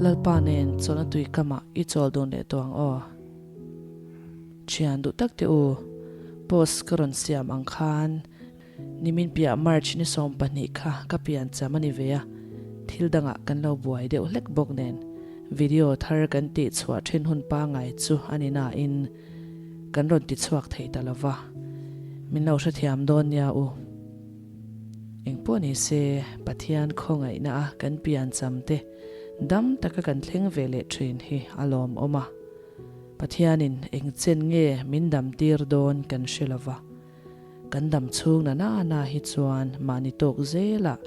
Lalpa nen chawlhna tui kamah i chawl dun leh tawh ang aw. Thian duh tak te u, post ka rawn siam ang khan nimin piah March ni 20 kha ka pian cham a ni ve a, thil dangah kan lo buai deuh hlek bawk nen video thar kan tih chhuah thin hun pangai chu a ni nain kan rawn ti chhuak thei ta lo va, min lo hrethiam dawn nia u. Engpawh ni se, Pathian khawngaihna a kan pian cham te dam taka kan thleng ve leh thin hi a lawmawm a. Pathianin eng chen nge min dam tir dawn kan hre lo va, kan dam chhung na na na hi chuan mahni tawk zelah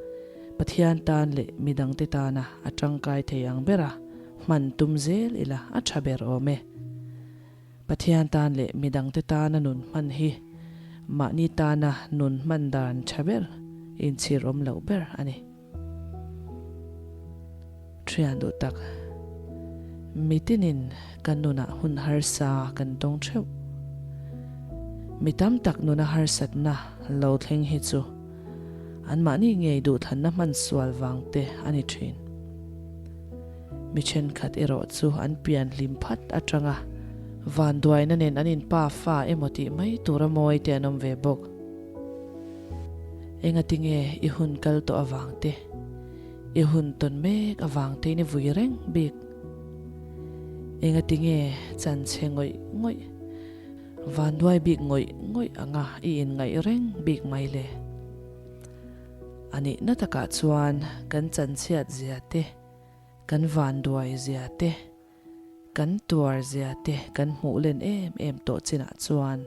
Pathian tan leh midangte tana a tangkai thei ang bera hman tum zel ila a tha ber awm e. Pathian tan leh midangte tana nun hman hi mahni tana nun hman dan tha ber, inchhir awm loh ber a ni. Thian duh tak, mitinin kan nunah hun harsa kan tawng theuh. Mi tam tak nuna harsatna lo thleng hi chu anmahni ngei duhthlanna hman sual vang te a ni thin. Mi thenkhat erawh chu an pian hlim phat atanga vanduaina nen an inpa fa emaw tih mai tura mawi te an awm ve bawk. Engati nge i hun kal tawh avang te, i hun tawn mek avang te in i vui reng bik? Engati nge chanchhe ngawih ngawih, vanduai bik ngawih ngawih anga i inngaih reng bik mai le? A nihna takah chuan kan chanchhiat zia te, kan vanduai zia te, Kan tuar zia te kan hmuh len em em tawh chinah chuan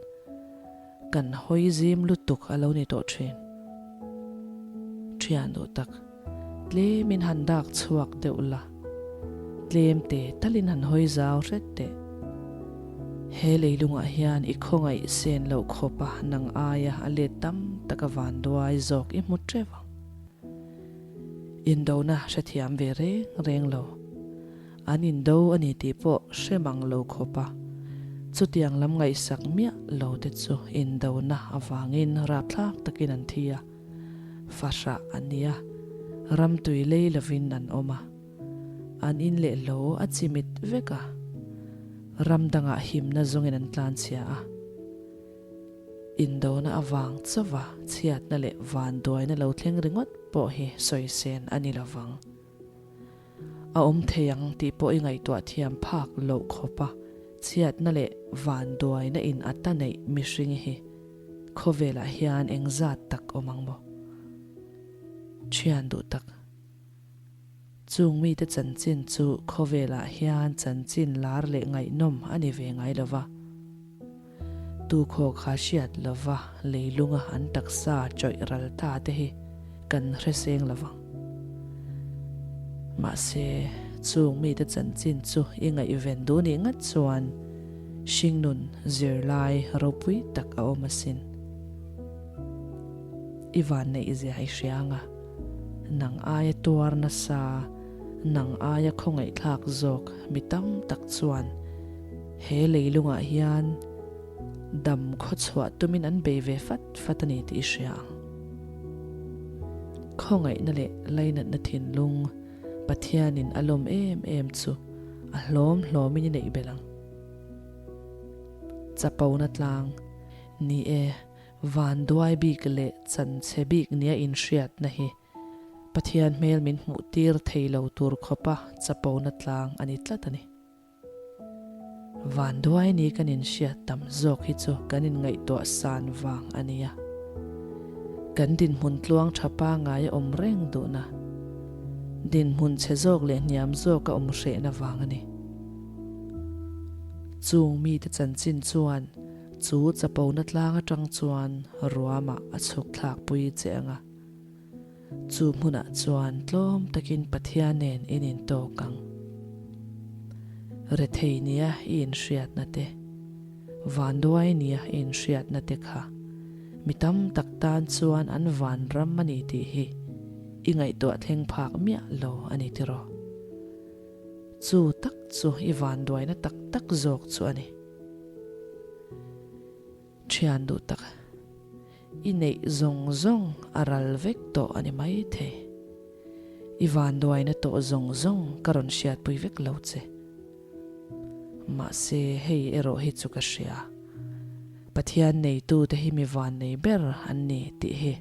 kan hawi zim lutuk a lo ni tawh thin. Thian duh tak, tlemin han dak chhuak deuh la, tlem te talin han hawi zau hret teh. He leilungah hian i khawngaih sen loh khawpa nang aia a let tam taka vanduai zawk i hmu teuh ang. Indona hrethiam ve reng reng lo. An indo a ni tih pawh hre mang lo khawp a, chutiang lam ngaihsak miah lo te chu indona avangin rapthlak takin an thi a, fahrah an ni a, ramtui lei lovin an awm a, an in leh lo a chimit vek a, ram dangah himna zawngin an tlanchhia a. Indona avang chauva chhiatna leh vanduaina lo thleng ringawt pawh hi sawisen a ni lovang. A awm thei ang tih pawh i ngaihtuah thiam phak loh khawp a, chhiatna leh vanduaina in a ta neih mihring hi khawvelah hian engzat tak awm ang maw? Thian duh tak. Chung mite chanchin chu khawvelah hian chanchin lar leh ngaihnawm a ni ve ngai lo va. Tu khaw kha hriat lova leilunga an taksa chawih ral ta te hi kan hre seng lo vang. Mahse, chung mite chanchin chu i ngaihven duh nih ngat chuan hringnun zirlai ropui tak a awm asin. I vanneih zia i hria anga, nang aia tuar nasa, nang aia khawngaihthlak zawk mi tam tak chuan He leilungah hian dam khawchhuah tumin an bei ve fat fat a ni tih i hria ang. Khawngaihna leh lainatna thinlung Pathianin a lawm em em chu a hlawm hlawmin i neih belh ang. Chapona tlang, Ni e, vanduai bik leh chanchhe bik nia inhriatna hi Pathian hmel min hmuh tir thei lo tur khawpa chapona tlang a ni tlat a ni. Vanduai ni kan inhriat tam zawk hi chu kan inngaihtuah san vang a nia. Kan dinhmun tluang tha pangngai a awm reng duhna, dinhmun chhe zawk leh hniam zawk a awm hrehna vang a ni. Chung mite chanchin chuan chu chapona tlang atang chuan ruamah a chhuk thlakpui che ang a. Chu hmunah chuan tlawm takin Pathian nen in intawk ang. Rethei nia i inhriatna te, vanduai nia i inhriatna te kha mi tam tak tan chuan an vanram a ni tih hi i ngaihtuah thleng phak miah lo a ni tiraw? Chu tak chu i vanduaina tak tak zawk chu a ni. Thian duh tak. I neih zawng zawng a ral vek tawh a ni maithei. I vanduaina tawh zawng zawng ka rawn hriatpui vek lo che. Mahse hei erawh hi chu ka hria. Pathian neitute hi mi vannei ber an ni tih hi.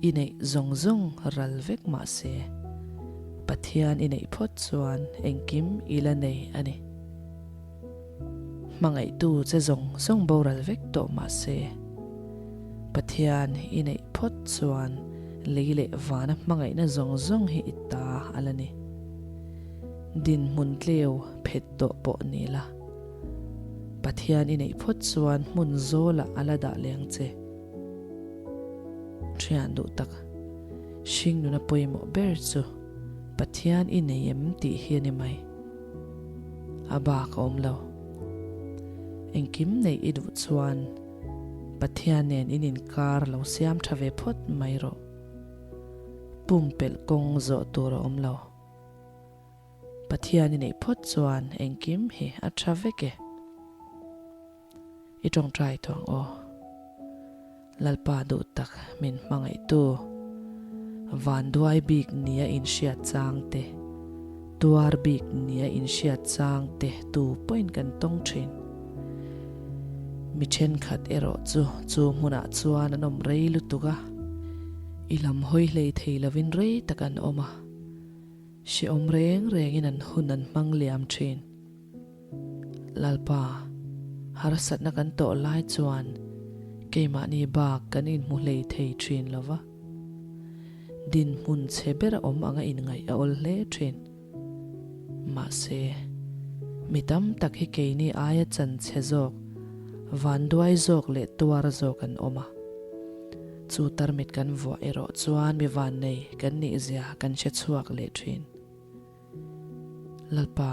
I neih zawng zawng ral vek mah se, Pathian i neih phawt chuan engkim i la nei a ni. Hmangaihtu che zawng zawng boral vek tawh mah se, Pathian i neih phawt chuan lei leh vana hmangaihna zawng zawng hi i ta a la ni. Dinhmun tleu phet tawh pawh ni la, Pathian i neih phawt chuan hmun zawlah a la dah leng che. Thian duh tak, hringnuna pawimawh ber chu Pathian i nei em tih hi a ni mai. A bak a awm lo. Engkim neih i duh chuan Pathian nen in inkar lo siam tha ve phawt mai rawh. Pumpelh kawng zawh tur a awm lo. Pathian i neih phawt chuan engkim hi a tha vek e. I tawngtai tawh ang aw. Lalpa duh tak min hmangaihtu, vanduai bik nia inhriat chang te, tuar bik nia inhriat chang te tu pawhin kan tawng thin. Mi thenkhat erawh chu chu hmunah chuan an awm rei lutuk a, i lam hawi hlei thei lovin rei tak an awm a, hrehawm reng rengin an hun an hmang liam thin. Lalpa, harsatna kan tawh lai chuan keimahni bak kan inhmu hlei thei thin lo va. Dinhmun chhe ber a awm anga inngaih a awl hle thin. Mahse, mi tam tak hi keini aia chan chhe zawk, vanduai zawk leh tuar zawk an awm a. Chu tarmit kan vuah erawh chuan mi vannei kan nihzia kan hre chhuak leh thin. Lalpa,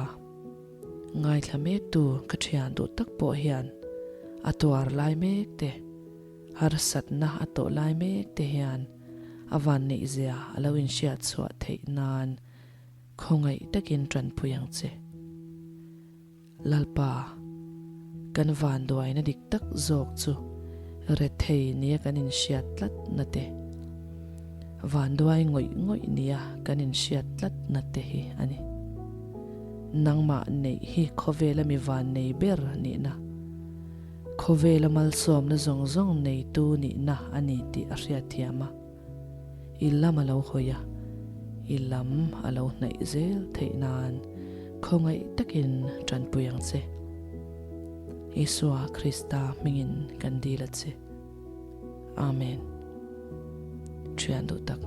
ngaithla mektu ka thian duh tak pawh hian a tuar lai mek te, harsatna a tawh lai mek te hian a vanneihzia a lo inhriat chhuah theih nan khawngaih takin tanpui ang che. Lalpa, kan vanduaina dik tak zawk chu rethei nia kan inhriat tlat na te, vanduai ngawih ngawih nia kan inhriat tlat na te hi a ni. Nangmah neih hi khawvela mi vannei ber nihna, khawvela malsawmna zawng zawng neitu nihna a ni tih a hriatthiam a. I lam a lo hawi a, i lam a lo hnaih zel theih nan khawngaih takin tanpui ang che. Isua Krista hmingin kan dil a che. Amen. Thian duh tak,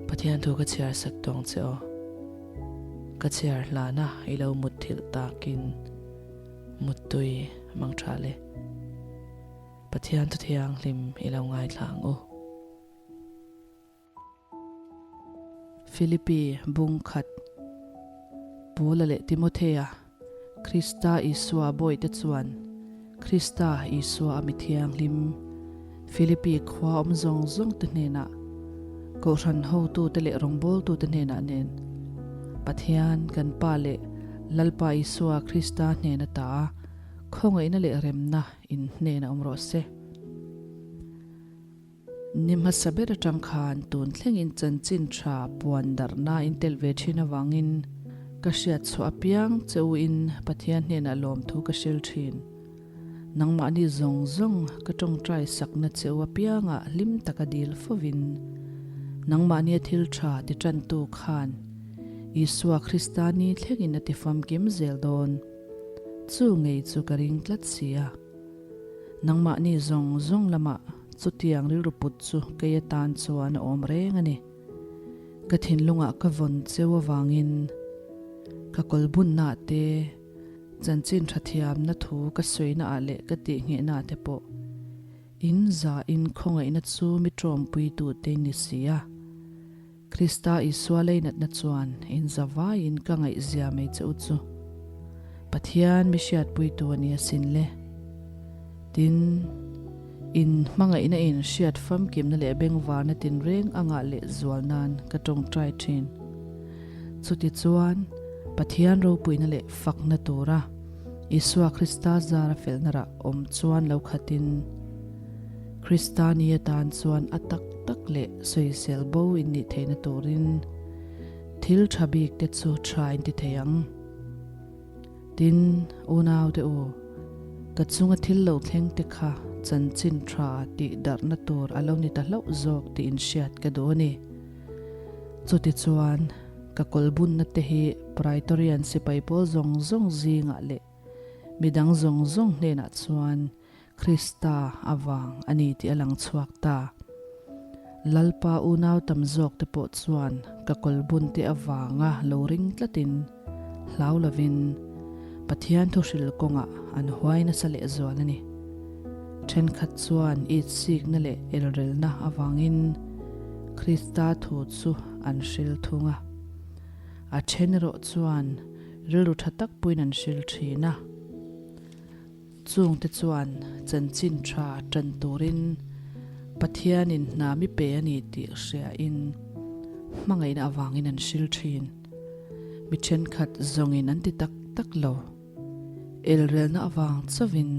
Pathian thu ka chhiar sak tawng che aw. Ka chhiar hlana i lo mutthilh takin muttui mang tha le. Pathian thu thianghlim i lo ngaithla ang u. Philippi bung khat Paula leh Timothea, Krista Isua bawihte chuan Krista Isua a mi thianghlim Philippi khua awm zawng zawngte hnenah, Kohhran hotute leh rawngbawltute hnenah nen, Pathian kan Pa leh Lalpa Isua Krista hnen ata khawngaihna leh remna In hnenah awm rawh se. Ni hmasa ber atang khan tun thlengin chanchin tha puan darhna in tel ve thin avangin ka hriat chhuah apiang che u in Pathian hnenah lawmthu ka hril thin. Nangmahni zawng zawng ka tawngtai sakna che u apiangah hlim taka dil fovin nangmahnia thil tha ti tantu khan Isua Krista ni thlengin a ti famkim zel dawn. Chu ngei chu ka ring tlat si a. Nangmahni zawng zawng lamah chutiang rilru put chu kei atan chuan a awm reng a ni. Ka thinlungah ka vawn cheu avangin ka kawlbunnaah te, chanchin tha thiamna thu ka sawinaah leh ka tihnghehnaah te pawh in zahin khawngaihna chu mi tawmpuitute ni si a. Krista Isua leinatna chuan in zavaiin ka ngaihzia mai che u chu Pathian mi hriatpuitu a ni asin le. Tin, in hmangaihna in hriat famkimna leh bengvarna tinreng a ngah leh zual nan ka tawngtai thin. Chutichuan, Pathian ropuina leh fakna tura Isua Krista zara felna rah awm chuan lo khatin, Krista ni atan chuan a tak tak. leh sawisel bo in nih theihna turin thil tha bik te chu tha in ti thei ang. Tin, unaute u, ka chunga thil lo thleng te kha chanchin tha tih darhna tur a lo ni ta hlauh zawk tih in hriat ka duh a ni. Chutichuan, ka kawlbunna te hi Praetorian sipai pawl zawng zawng zingah leh midang zawng zawng hnenah chuan Krista avang a ni tih a lang chhuak ta. Lalpa unau tam zawk te pawh chuan ka kawlbun te avanga lo ring tlatin hlau lovin Pathian thuhril kawngah an huai nasa lehzual a ni. Thenkhat chuan itsikna leh elrelna avangin Krista thu chu an hril thung a. A then erawh chuan rilru tha tak puiin an hril thin a. Chungte chuan chanchin tha tan turin Pathianin hna mi pe a ni tih hriain hmangaihna avangin an hril thin. Mi thenkhat zawngin an ti tak tak lo. Elrelna avang chauhin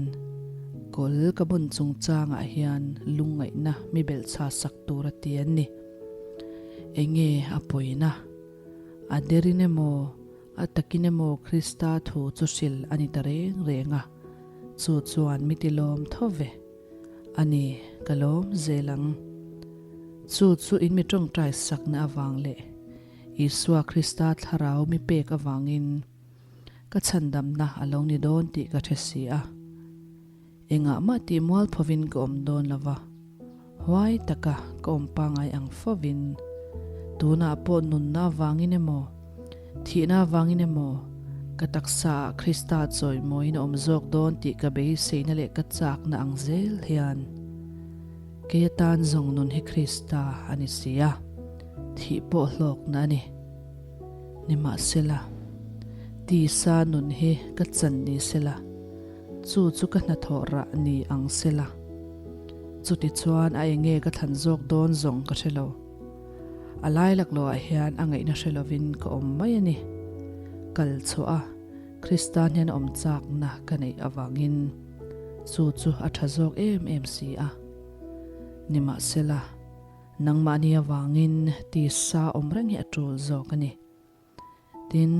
kawl ka bun chungchangah hian lungngaihna mi belhchha sak tur a ti an ni. Enge a pawina? A derin emaw, a takin emaw Krista thu chu hril a ni ta reng reng a, chu chuan mi ti lawm tho ve. A ni, ka lawm zel ang. Chu chu in mi tawngtai sakna avang leh Isua Krista thlarau mi pek avangin ka chhandamna a lo ni dawn tih ka hre si a. Engah mah tih mual phovin ka awm dawn lo va, huai taka ka awm pangai ang fovin, tunah pawh nunna avangin emaw, thihna avangin emaw, ka taksaah Krista chawimawiin a awm zawk dawn tih ka beiseina leh ka chakna ang zel hian kei atan zawng nun hi Krista a ni si a, thih pawh hlawkna a ni. Nimahsela, tisa nun hi ka chan ni sela, Chu chu ka hnathawh rah ni ang sela. Chutichuan a enge ka thlan zawk dawn zawng ka hre lo. A lai laklawhah hian a ngaihna hre lovin ka awm mai a ni. Kal chhuah a, Krista hnena awm chakna ka neih avangin chu chu a tha zawk em em si a. Nimahsela, nangmahni avangin tisa awm reng hi a tul zawk a ni. Tin,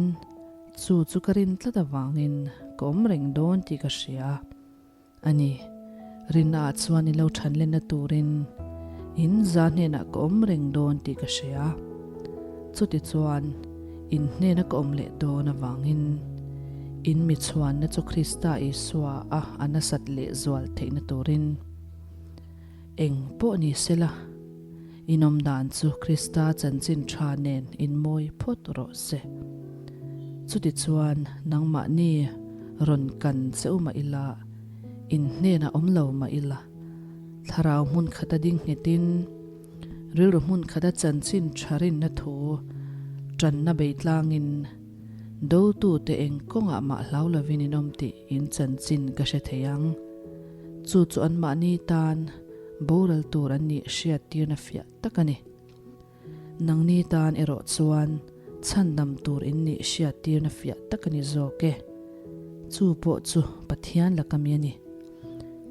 chu chu ka rin tlat avangin ka awm reng dawn tih ka hria a ni. Rinnaah chuan i lo than lenna turin in za hnenah ka awm reng dawn tih ka hria. Chutichuan, in hnena ka awm leh dawn avangin in mi chhuanna chu Krista Isua a a nasat lehzual theihna turin Eng pawh ni sela, inawm dan chu Krista chanchin tha nen inmawi phawt rawh se. Chutichuan nangmahni rawn kan che u mah ila, in hnenah awm lo mah ila, thlarau hmun khata ding nghetin, rilru hmun khata chanchin tha rinna thu tanna beitlangin dotute eng kawngah mah hlau lovin in awm tih in chanchin ka hre thei ang. Chu chu anmahni tan boral tur an nih hriattirna fiah tak a ni. Nangni tan erawh chuan chhandam tur in nih hriattirna fiah tak a ni zawk e. Chu pawh chu Pathian laka mi a ni.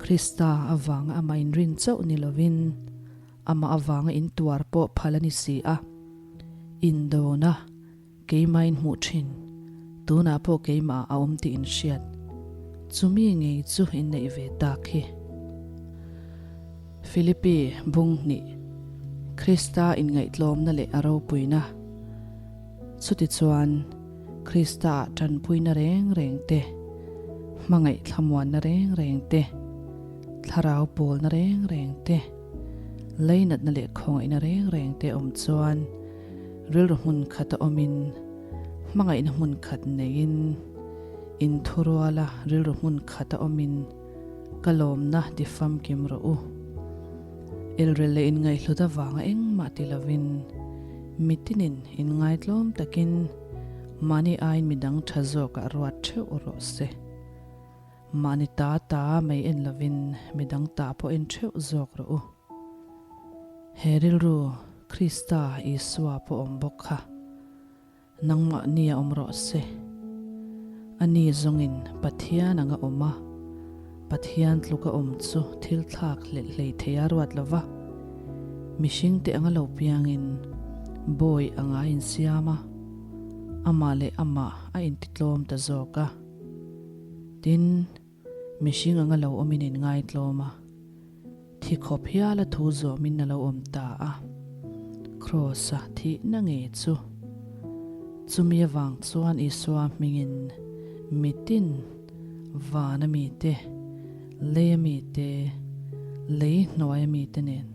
Krista avanga amah inrin chauh ni lovin amah avanga intuar pawh phal a ni si a. Indona. Keimah in hmuh thin, tunah pawh keimah a awm tih in hriat. Chumi ngei chu in neih ve tak hi. Philippi bung hnih, Krista inngaihtlawmna leh a ropuina. Chutichuan, Krista-ah tanpuina reng reng te, hmangaih thlamuanna reng reng te, thlarau pawlna reng reng te, leinatna leh khawngaihna reng reng te awm chuan, Rilru hmun khat a awmin, hmangaihna hmun khat neiin, inthuruala rilru hmun khat a awmin ka lawmna ti famkim rawh u. Elrel leh inngaihhlut avanga engmah ti lovin, mitinin inngaitlawm takin mahni aiin midang tha zawkah ruat theuh rawh se. Mahni ta ta mai en lovin midang ta pawh en theuh zawk rawh u. He rilru Krista Isua pawh awm bawk kha nangmah nia awm rawh se. Ani zawngin Pathian anga awm a, Pathian tluka awm chu thil thlak hlelh hlei thei a ruat lo va. Mihringte anga lo piangin bawi anga a insiam a, amah leh amah a intitlawm ta zawk a. Tin, mihring anga lo awmin inngaitlawm a, thi khawp hiala thu zawmin a lo awm ta a. Kraws-a thihna ngei chu chumi avang chuan Isua hmingin mitin vana mite, leia mite, lei hnuaia mite nen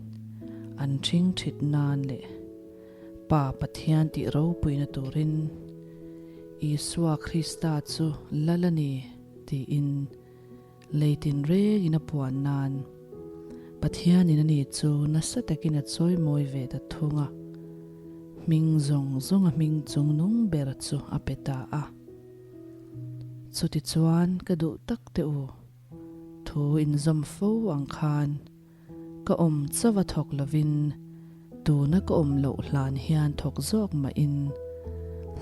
an ṭhing ṭhit nan leh Pa Pathian tih ropuina turin Isua Krista chu Lal a ni tiin lei tinrengin a puan nan Pathianin ani chu nasa takin a chawimawi ve ta thung a, hming zawng zawnga hming chungnung ber chu a pe ta a. Chutichuan ka duh tak teh u, thu inzawm fo ang khan Ka awm chauh a thawk lovin tuna ka awm loh hlan hian thawk zawk mahin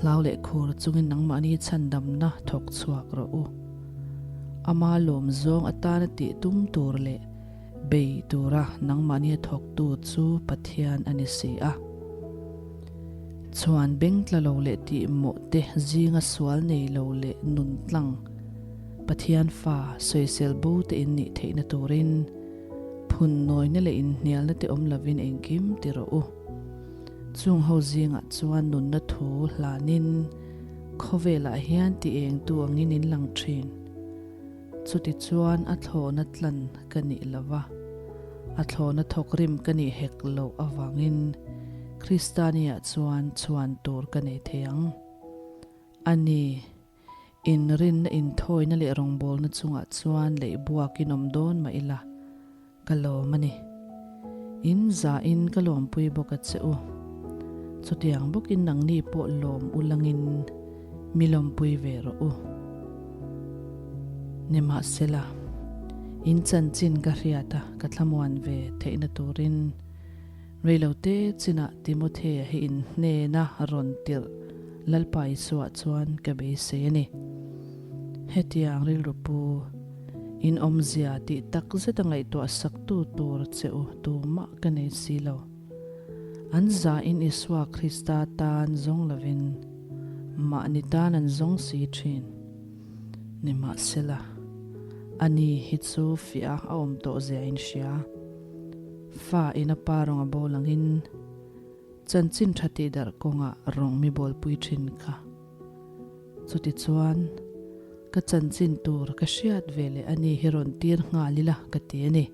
hlau leh khur chungin nangmahni chhandamna thawk chhuak rawh u. Ama lawm zawng atana tih tum tur leh bei tura nangmahni a thawktu chu Pathian a ni si a. Chhuan beng tla lo leh tih mawh te zinga sual nei lo leh nun tlang Pathian fa sawisel bo te in nih theihna turin phun nawina leh inhnialna te awm lovin engkim ti rawh u. Chung ho zingah chuan nunna thu hlanin khawvelah hian ti engtu angin in lang thin. Chutichuan a thlawhna tlan ka nih lo va, a thlawhna thawkrim ka nih hek loh avangin Kristania chuan chhuan tur ka nei thei ang. A ni, inrinna inthawina leh rawngbawlna chungah chuan leih buakin awm dawn mah ila, Ka lawm a ni. In zahin ka lawmpui bawk a che u. Chutiang bawkin nangni pawh lawm u langin mi lawmpui ve rawh u. Nimahsela, in chanchin ka hriat a ka thlamuan ve theihna turin reilote chinah Timothea hi in hnena rawn tirh Lalpa Isuaah chuan ka beisei a ni. Hetiang rilru pu. In awmzia tih tak zeta ngaihtuah saktu tur che u tumah ka nei si lo. An zahin Isua Krista tan zawng lovin mahni tan an zawng si thin. Nimahsela, ani hi chu fiah a awm tawh zia in hria. Fa in a pa rawng a bawl angin chanchin tha tih darh kawngah rawng mi bawlpui thin kha. Chutichuan, ka chanchin tur ka hriat ve leh a ni hi rawn tir nghal ila ka ti a ni.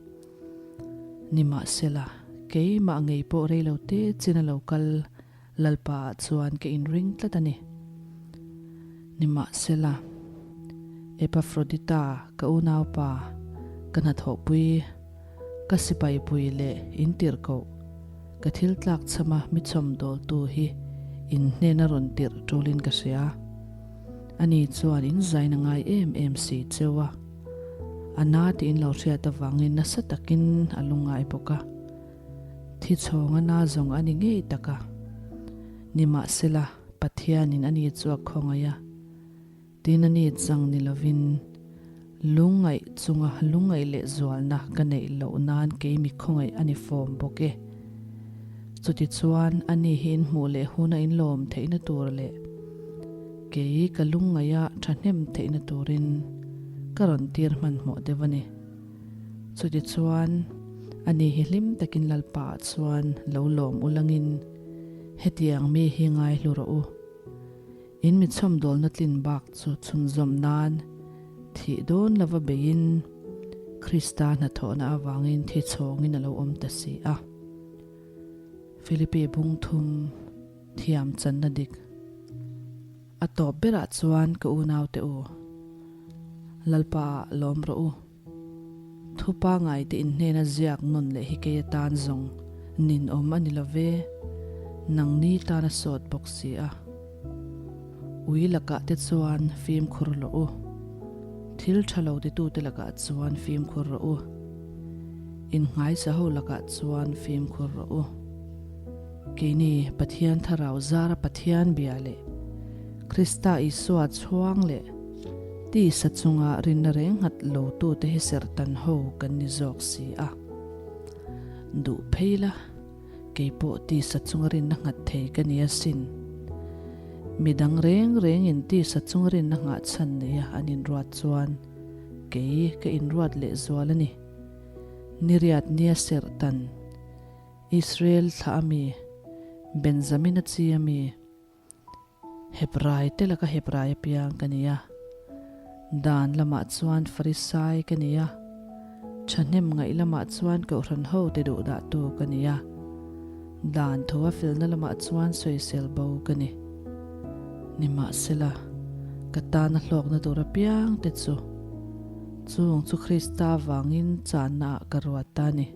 Nimahsela, keimah ngei pawh reilo te chin a lo kal Lalpa ah chuan ka inring tlat a ni. Nimahsela, Epafrodita ka unaupa, ka hnathawhpui, ka sipaipui leh intirhkoh, Ka thil tlak chhama mi chhawmdawltu hi in hnena rawn tirh tulin ka hria. Ani chuan in zain a ngai em em si cheu a. A na tih in lo hriat avangin nasa takin a lungngai bawk a. Thi chhawng a na zawng a ni ngei tak a. Nimahsela, Pathianin ani chu a khawngaih a. Tin a ni chang ni lovin lungngaih chunga lungngaih leh zualna ka neih loh nan kei mi khawngaih a ni fawm bawk e. Chutichuan a ni hi in hmuh leh huna in lawm theihna tur leh kei ka lungngaih a thahnem theihna turin ka rawn tir hmanhmawh deuh a ni. Chutichuan a ni hi hlim takin Lalpa ah chuan lo lawm ulangin hetiang mi hi ngaihlu rawh u. In mi chhawmdawlna tlin bak chu chhunzawm nan thih dawn lova beiin Krista hnathawhna avangin thi chhawngin a lo awm ta si a. Philippi bung thum thiam channa dik a tawp berah chuan ka unaute u, Lalpa ah lawm rawh u. Thu pangaite inhnena ziak nawn leh hi kei atan zawng ninawm a ni lo ve, nangni tan a sawt bawk si a. Ui lakah te chuan fimkhur rawh u, thil tha lo titute lakah chuan fimkhur rawh u, innghaisa ho lakah chuan fimkhur rawh u. Keini Pathian Thlarau zara Pathian bia leh Krista Isua chhuang leh tisa chunga rinna reng nghat lotute hi serhtan ho kan ni zawk si a. Duh phei la, Kei pawh tisa chunga rinna nghat thei ka ni asin. Mi dang reng rengin tisa chunga rinna nghah chhan neia an inruat chuan kei ka inruat leh zual a ni. Niriat nia serh tan Israel thlah a mi, Benjamina chi a mi, Hebrai te laka Hebrai apiang ka ni a, dan lamah chuan Farisai ka ni a, thahnem ngaih lamah chuan Kohhran ho te duh dahtu ka ni a, dan tho a felna lamah chuan sawisel bo ka ni. Nimahsela, ka tana hlawkna tur apiang te chu chung chu Krista vangin channa ah ka ruat ta a ni.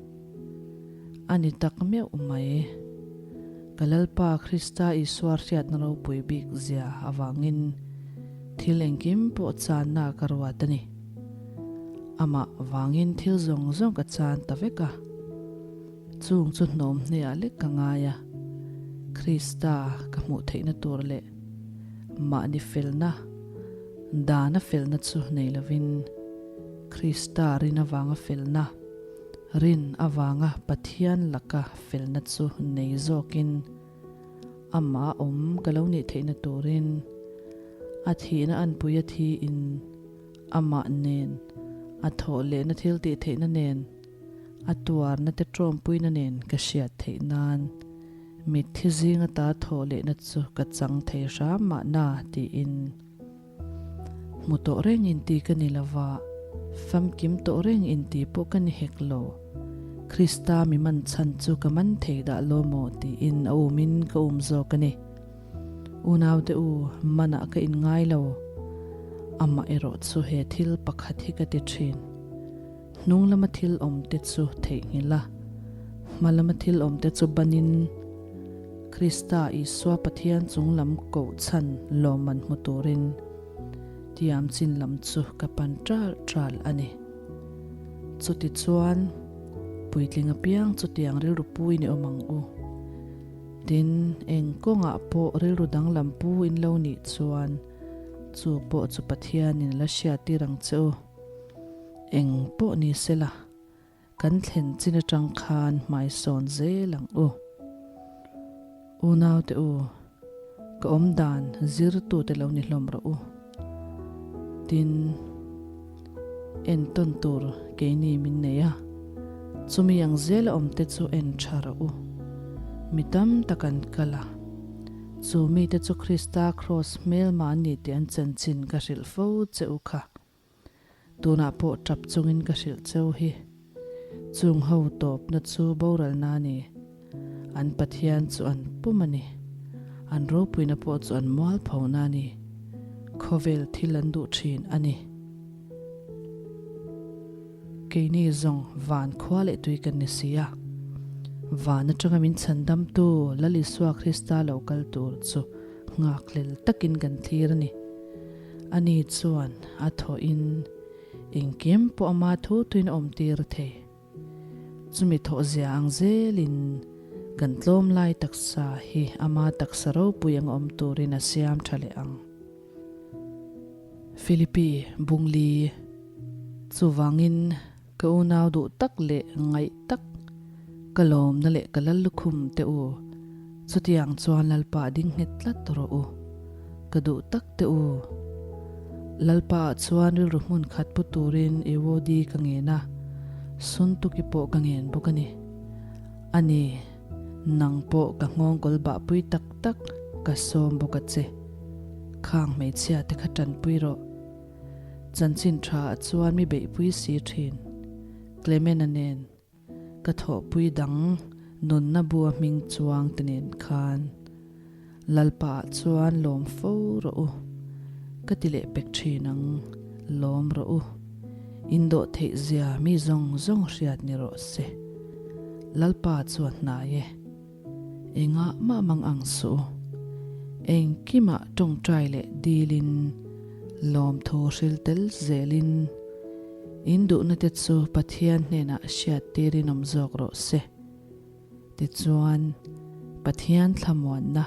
A ni tak meuh mai. Ka Lalpa Krista Isua hriatna ropui bik zia avangin thil engkim pawh channa ka ruat a ni. Amah vangin thil zawng zawng ka chan ta vek a. Chung chu hnawm hneah lek ka ngai a, Krista ka hmuh theihna tur leh mahni felna, dana felna chu nei lovin Krista rin avanga felna, Rin avanga Pathian laka felna chu nei zawkin amah awm ka lo nih theihna turin a thihna anpui a thiin amah nen a thawh lehna thil tih theihna nen a tuarna te tawmpuina nen ka hriat theih nan mitthi zinga ta thawh lehna chu ka chang thei hram mahna tiin Hmu tawh reng inti ka ni lova, famkim tawh reng inti pawh ka ni hek lo. Krista mi man chhan chu ka man thei dah lo maw tiin a umin ka um zawk a ni. Unaute u, manah ka inngai lo. Amah erawh chu he thil pakhat hi ka ti thin. Hnung lama thil awmte chu theihnghilh a, hma lama thil awmte chu banin Krista Isua Pathian chung lam koh chhan lawmman hmu turin tiam chin lam chu ka pan ṭal ṭal a ni. Chutichuan, puitling apiang chutiang rilru pui ni awm ang u. Tin, eng kawngah pawh rilru danglam pu in lo nih chuan chu pawh chu Pathianin la hriattir ang che u. Eng pawh ni sela, kan thlen chin atang khan hmai sawn zel ang u. Unaute u, ka awm dan zirtute lo ni hlawm rawh u. Tin, entawn tur keini min nei a, chumi ang zela awmte chu en tha rawh u. Mi tam tak an kal a, chu mite chu Krista kraws hmelma an ni tih an chanchin ka hrilh fo che u kha. Tunah pawh tap chungin ka hrilh cheu hi. Chung ho tawpna chu boralna a ni. An Pathian chu an pum a ni. An ropuina pawh chu an mualphona a ni. Khawvel thil an duh thin a ni. Keini zawng van khua leh tui kan ni si a. Van atanga min chhandamtu Lal Isua Krista lo kal tur chu nghakhlel takin kan thlir a ni. Ani chuan a thawhin engkim pawh ama thu tuin a awmtir thei. Chumi thawhzia ang zelin kan tlawm lai taksa hi ama taksa ropui ang awm turin a siam tha leh ang. Philippi Bungli Chuvangin Ka unau duh tak leh ngaih tak, ka lawmna leh ka lal lukhum te u, chutiang chuan Lalpa ding nghet tlat rawh u, ka duh tak te u. Lalpa ah chuan rilru hmun khat pu turin Euodi ka ngen a, Suntuki pawh ka ngen bawk a ni. A ni, nang pawh ka nghawngkawl bahpui tak tak ka sawm bawk a che. Khang hmeichhia te kha tanpui rawh. Chanchin tha ah chuan mi beihpui si thin. Clement-a nen ka thawhpui dang nunna bua hming chuang te nen khan Lalpa ah chuan lawm fo rawh u. Ka ti leh pek thin ang, lawm rawh u. Indawh theih zia mi zawng zawng hriat ni rawh se. Lalpa chu a hnai e. Engah mah mang ang suh u. Engkimah tawngtai leh dilin, lawmthu hril tel zelin, in duhna te chu Pathian hnenah hriattirin awm zawk rawh se. Tichuan, Pathian thlamuanna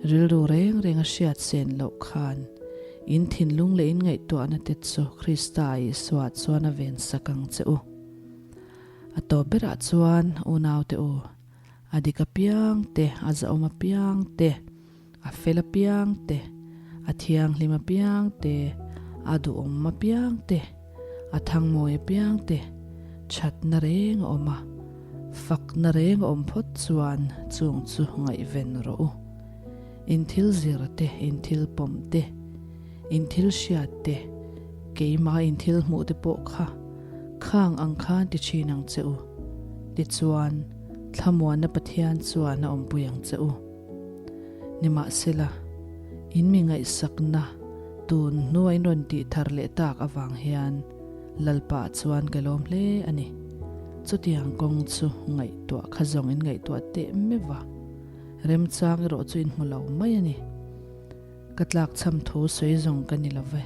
rilru reng reng a hriat sen loh khan in thinlung leh in ngaihtuahna te chu Krista Isua chuan a vensak ang che u. A tawp berah chuan unaute u. A dik apiang te, a zahawm apiang te, a fel apiang te, a thianghlim apiang te, a duhawm apiang te, a thangmawi apiang te, thatna reng a awm a, fakna reng a awm phawt chuan chung chu ngaihven rawh u. In thil zir te, in thil pawm te, in thil hriat te, keimah in thil hmuh te pawh kha khang ang khan ti thin ang che u. Tichuan, thlamuanna Pathian chuan a awmpui ang che u. Nimahsela, in mi ngaihsakna tun hnua in rawn tih thar leh tak avang hian Lalpa chuan ka lawm hle a ni. Chutiang kawng chu ngaihtuah kha zawng in ngaihtuah teh meuh va, remchang erawh chu in hmu lo mai a ni. Ka tlakchham thu sawi zawng ka ni lo ve.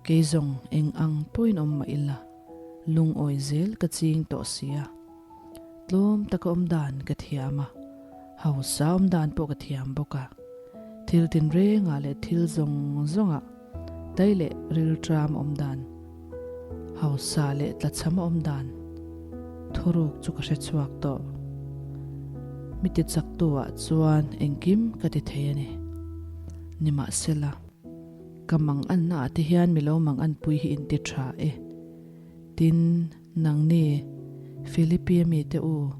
Kei zawng eng ang pawhin awm mah ila, lungawi zel ka ching tawh si a. Tlawm taka awm dan ka thiam a, hausa awm dan pawh ka thiam bawk a. Thil tinrengah leh thil zawng zawngah dai leh rilṭam awm dan, hausa leh tlachham awm dan thuruk chu ka hre chhuak tawh. Mi ti chaktu ah chuan engkim ka ti thei a ni. Nimahsela, ka mang anna ah te hian mi lo mang anpui hi in ti tha e. Tin, nangni, Philippi mite u,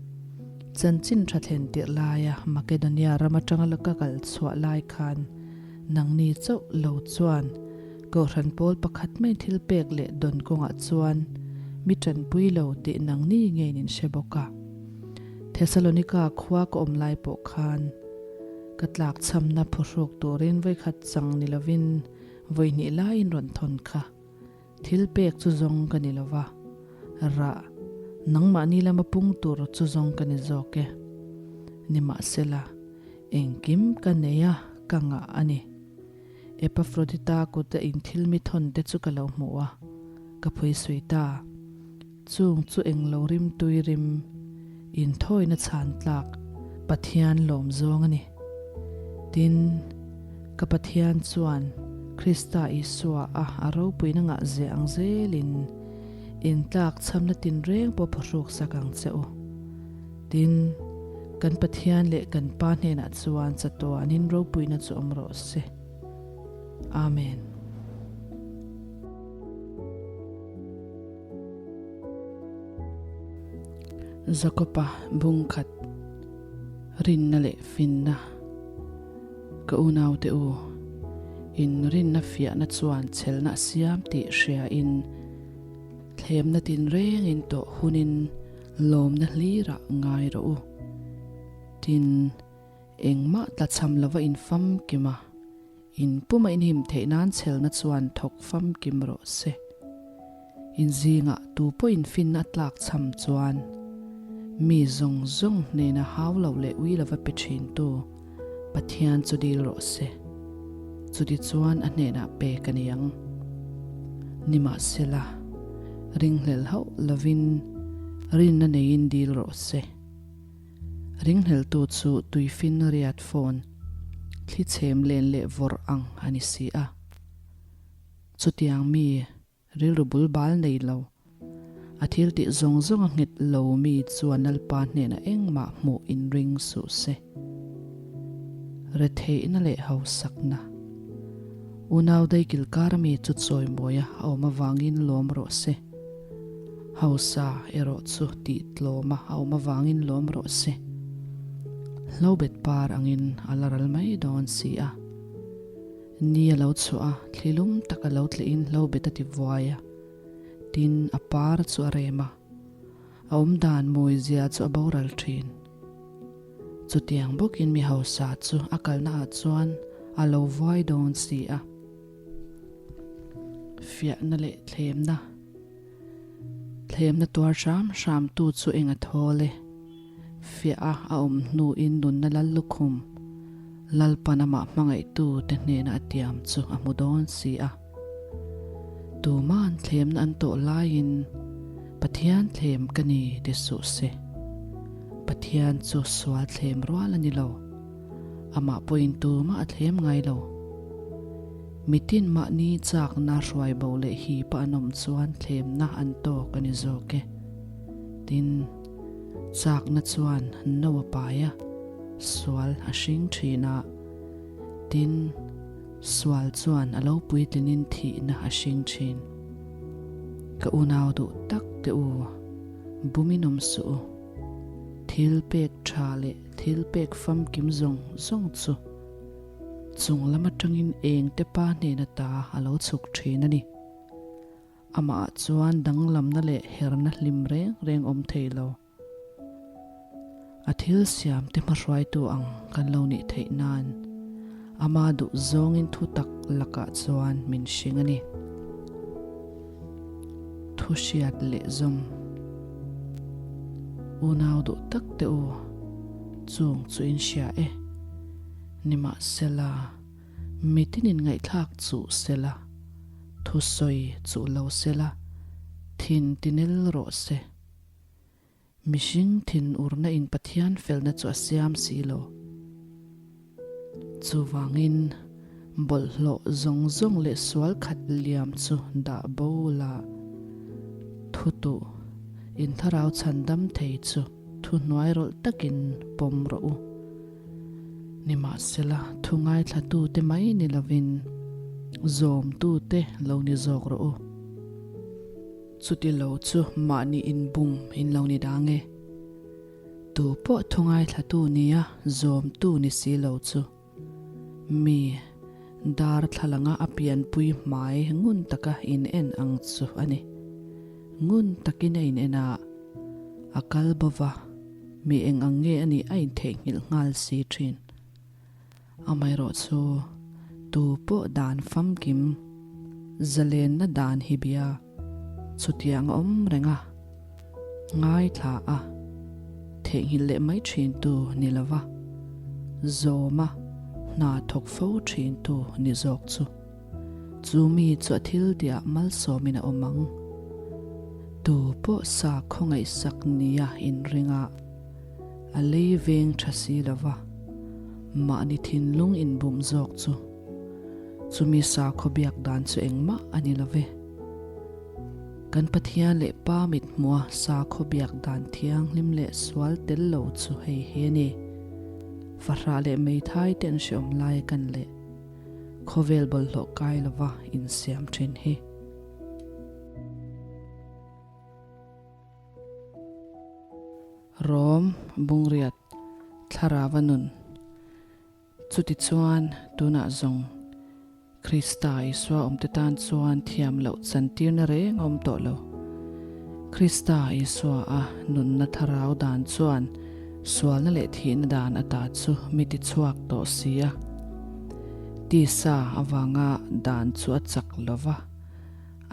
chanchin tha thlen tirh laia Makedonia ram atanga la ka kal chhuah lai khan nangni chauh lo chuan Kohhran pawl pakhat mai thil pek leh dawn kawngah chuan mi tanpui lo tih nangni ngeiin in hre bawk a. Thesalonika khua ka awm lai pawh khan ka tlakchhamna phuhruk turin vawikhat chang ni lovin vawihnih laiin rawn thawn kha. Thil pek chu zawng ka ni lo va, rah nangmahni lama pung tur chu zawng ka ni zawk e. Nimahsela, engkim ka nei a, ka ngah a ni. Epafrodita kuta in thil mi thawn te chu ka lo hmu a, ka phui sui ta. Chung chu englo rim tui rim inthawina chhan tlak Pathian lawm zawng a ni. Tin, ka Pathian chuan Krista Isua a a ropuina ngah zeh ang zelin intlak chhamna tinreng pawh phuhruk sak ang che u. Tin, kan Pathian leh kan Pa hnenah chuan chatuanin ropuina chu awm rawh se. Amen. Jakoba bungkhat rinna leh finna Ka unaute u, in rinna fiahna chuan chhelna a siam tih hriain thlemna tinrengin tawh hunin lawmna hlirah ngai rawh u. Tin, engmah tlachham lova in famkim a. In puma in him theih nan chhelna chuan thawk famkim rawh se. In zingah tu pawhin finna a tlak chham chuan mi zawng zawng hnena hau lo leh ui lova pe thintu Pathian chu dil rawh se. Chuti chuan a hnenah pek a ni ang. Nimahsela, ringhlel hauh lovin rinna neiin dil rawh se. Ringhleltu chu tuifin riat fawn, thli chhem len leh vawrh ang a ni si a. Chutiang mi rilru bul bal nei lo, a thil tih zawng zawng a nghet lo mi chuan Lalpa hnenah engmah hmuh inring suh se. Retheihna leh hausakna. Unau daikil kar ami chu chawimawia a awm avangin lawm rawh se. Hausa erawh chu tih tlawma a awm avangin lawm rawh se. Hlobet par angin a la ral mai dawn si a. Ni a lo chhuah a, thli lum tak a lo tlihin hlobet a ti vuai a. Tin, a par chu a rem a. A awm dan mawizia chu a boral thin. Chutiang bawkin mi hausa chu a kalna ah chuan a lo vuai dawn si a. Fiahna leh thlemna Thlemna tuar hram hram tu chu eng a thawl e. Fiah a a awm hnuin nunna lal lukhum Lalpan amah hmangaihtu te hnena a tiam chu a hmu dawn si a. Tuma'n thlemna an tawh laiin Pathian thlem ka ni ti suh se. Pathian chu sual thlem rual a ni lo. Amah pawhin tumah a thlem ngai lo. Mitin mahni chakna hruai bo leh hipa an awm chuan thlemna an tawk a ni zawk e. Tin. Châkna chuan no a pai a, sual a hring ṭhin a. Tin, sual chuan a lo puitlinin thihna a hring ṭhin. Ka unau duh tak teh u, bumin awm suh u. Thil pek ṭha leh thil pek famkim zawng zawng chu chung lam aṭangin eng te pa hnena ta a lo chhuk ṭhin a ni. Amah chuan danglamna leh herna hlim reng reng awm thei lo. A thil siam te hmahruaitu ang kan lo nih theih nan ama duh zawngin thu tak lakah chuan min hring a ni. Thu hriat leh zawm. Unau duh tak te u, chung chu in hria e. Nimahsela, mitinin ngaihthlak chuh sela, thusawi chuh lo sela, thin tinel rawh se. Mihring thinurna in Pathian felna chu a siam si lo. Chuvangin, bawlhhlawh zawng zawng leh sual khat liam chu dah bo la, thutuh in thlarau chhandam thei chu thuhnuai rawlh takin pawm rawh u. Nimahsela, thu ngaithlatute mai ni lovin zawmtute lo ni zawk rawh u. Chuti lo chu mahni inbum in lo ni dang e. Tu pawh thu ngaithlatu nia zawmtu ni si lo chu mi darthlalanga a pianpui hmai ngun taka in en ang chu a ni. Ngun takin a in en a, a kal bo va, mi eng ang nge a nih a intheihnghilh nghal si thin. Amaherawh chu tu pawh dan famkim zalenna dan hi bia chutiang a awm reng a, ngaithla a, theihnghilh leh mai thin tu ni lova, zawma hna thawk fo thin tu ni zawk chu. Chu mi chu a thil tihah malsawmin a awm ang. Tu pawh sa khawngaihsak nia inringa a lei veng tha si lova, mahni thinlung inbum zawk chu chumi sakhaw biak dan chu engmah a ni lo ve. Kan Pathian leh Pa mithmua sakhaw biak dan thianghlim leh sual tel lo chu hei hi a ni. Fahrah leh meithai te an hreawm lai kan leh. Khawvel bawlhhlawh kai lova insiam thin hi. Rom Bungriat Thlarava nun Chutichuan tunah zawng Krista Isua awmte tan chuan thiam loh chantirna reng a awm tawh lo. Krista Isua a nunna thlarau dan chuan Sualna leh thihna dan ata chu mi tichhuak tawh si a. Tisa avanga dan chu a chak lo va,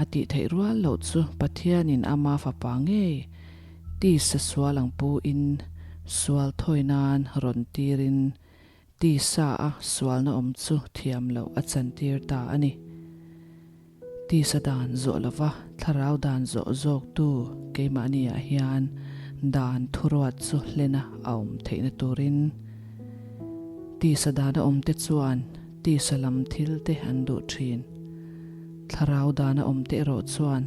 a tih theih rual loh chu Pathianin ama fapa ngei tisa sual ang pu-in sual thawi nan rawn tirin tisa a sualna awm chu thiam loh a chantir ta a ni. Tisa dan zawh lova thlarau dan zawh zawktu keimahniah hian dan thuruat chu hlena a awm theihna turin tisa dana awmte chuan tisa lam thil te an duh thin. Thlarau dana awmte erawh chuan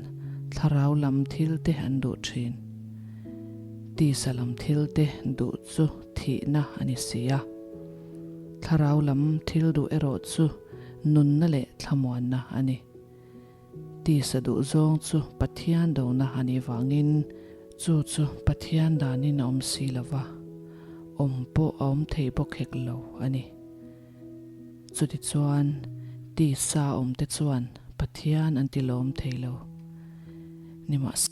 thlarau lam thil te an duh thin. Tisa lam thil te duh chu thihna a ni si a. Thlarau lam thil duh erawh chu nunna leh thlamuanna a ni. Tisa duh zawng chu Pathian dona a nih vangin chu chu Pathian danin a awm si lo va, awm pawh a awm thei bawk hek lo a ni. Chutichuan, tisa awmte chuan Pathian an ti lawm thei lo. Nimahse.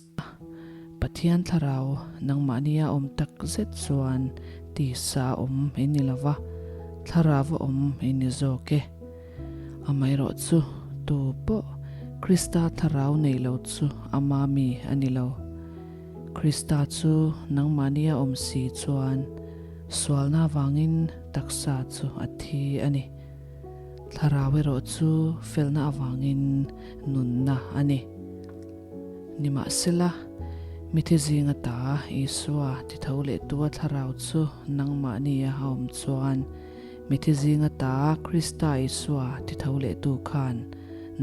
Pathian thlarau nangmahnia awm tak zet chuan tisa awm i ni lo va, thlarau awm i ni zawk e. Amaherawh chu tu pawh Krista thlarau nei lo chu ama mi a ni lo. Krista chu nangmahnia awm si chuan sualna avangin taksa chu a thi a ni. Thlarau erawh chu felna avangin nunna a ni. Nimahsela, mithi zinga ta Isua ti tho leh tua thlarau chu nangmahnia a awm chuan, mithi zinga ta Krista Isua ti tho leh tu khan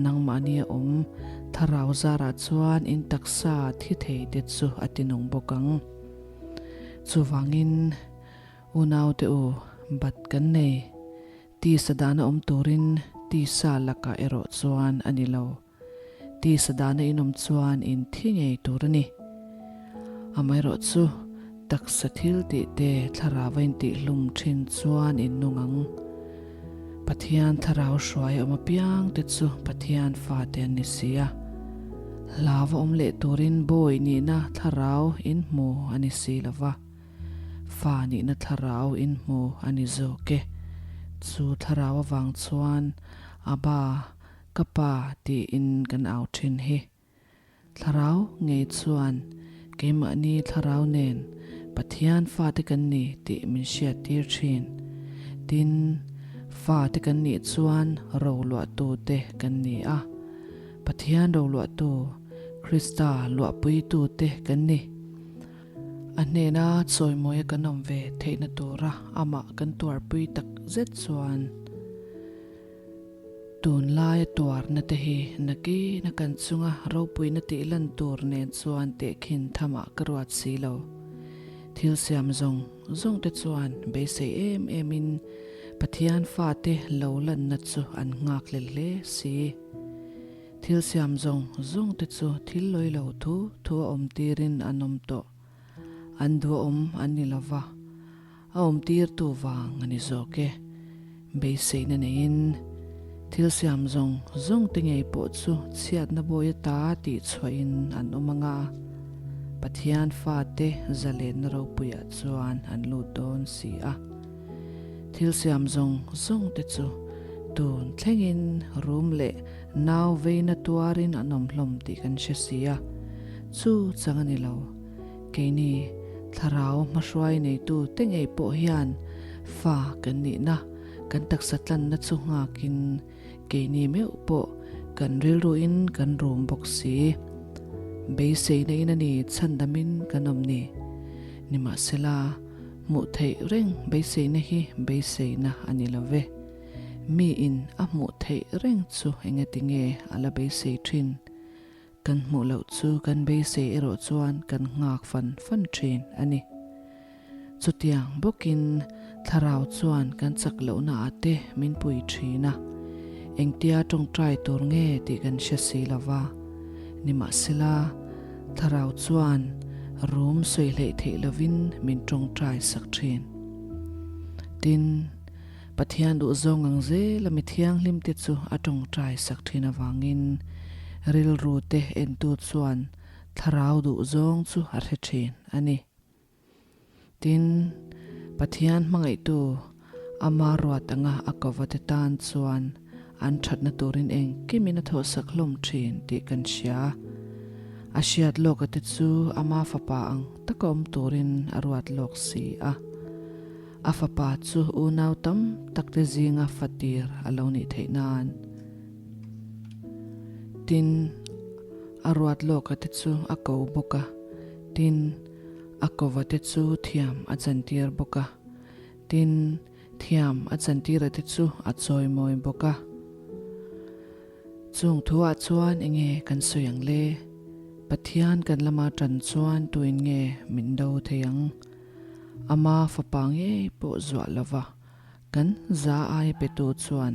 nangmahnia awm thlarau zarah chuan in taksa thi thei te chu a ti nung bawk ang. Chuvangin, unaute u, bat kan nei. Tisa dana awm turin tisa lakah erawh chuan a ni lo. Tisa dana in awm chuan in thi ngei tur a ni. Amaherawhchu, taksa thil tih te thlarau a intihhlum thin chuan in nung ang. Pathian thlarau hruai a awm apiang te chu Pathian fate an ni si a. Hlau a awm leh turin bawi nihna thlarau in hmu a ni si lo va. Fa nihna thlarau in hmu a ni zawk e. Chu thlarau avang chuan Abba, Ka pa tiin kan au thin hi. Thlarau ngei chuan keimahni thlarau nen Pathian fate kan ni tih min hriattir thin. Tin, fate kan nih chuan roluahtu te kan ni a. Pathian roluahtu, Krista luahpuitu te kan ni. A hnena chawimawia kan awm ve theihna tura amah kan tuarpui tak zet chuan, Tunlaia tuarna te hi nakina kan chunga ropuina tih lan tur nen chuan tehkhin thamah ka ruat si lo. Thil siam zawng zawng te chuan beisei em em in Pathian fate lo lanna chu an nghak hlel hle si. Thil siam zawng zawng te chu thil lawi lo thu thu a awm tirin an awm tawh. An duhawm an ni lo va, a awm tirtu vang a ni zawk e. Beiseina neiin thil siam zawng zawng te ngei pawh chu chhiatna bawi ata tih chhuahin an awm ang a, Pathian fate zalenna ropuiah chuan an lut dawn si a. Thil siam zawng zawng te chu tun thlengin rum leh nau veina tuarin an awm hlawm tih kan hre si a, chu chang a ni lo. Keini thlarau hmahruai neitu te ngei pawh hian fa kan nihna, kan taksa tlanna chu nghakin keini meuh pawh kan rilruin kan rum bawk si. Beiseina in a ni chhandamin kan awm ni. Nimahsela, hmuh theih reng beiseina hi beiseina a ni lo ve. Miin a hmuh theih reng chu engatinge a la beisei thin? Kan hmuh loh chu kan beisei erawh chuan kan nghak fan fan thin a ni. Chutiang bawkin thlarau chuan kan chak lohna ah te min pui thin a, engtia tawngtai tur nge tih kan hre si lo va. Nimahsela, thlarau chuan rum sawi hleih theih lovin min tawngtai sak thin. Tin, Pathian duhzawng ang zela mi thianghlimte chu a tawngtai sak thin avangin rilru te entu chuan thlarau duhzawng chu a hre thin a ni. Tin, Pathian hmangaihtu ama ruat anga a kova te tan chuan an thatna turin engkimin a thawhsak hlawm thin tih kan hria. A hriat lawka te chu ama fapa ang taka awm turin a ruat lawk si a. A fapa chu unau tam takte zinga fatir a lo nih theih nan. Tin, a ruat lawka te chu a ko bawk a, tin, a kova te chu thiam a chantir bawk a, tin, thiam a chantira te chu a chawimawi bawk a. Chung thuah chuan enge kan sawi ang le? Pathian kan lama tan chuan tuin nge min do thei ang? Ama fapa ngei pawh zuah lova kan za aia petu chuan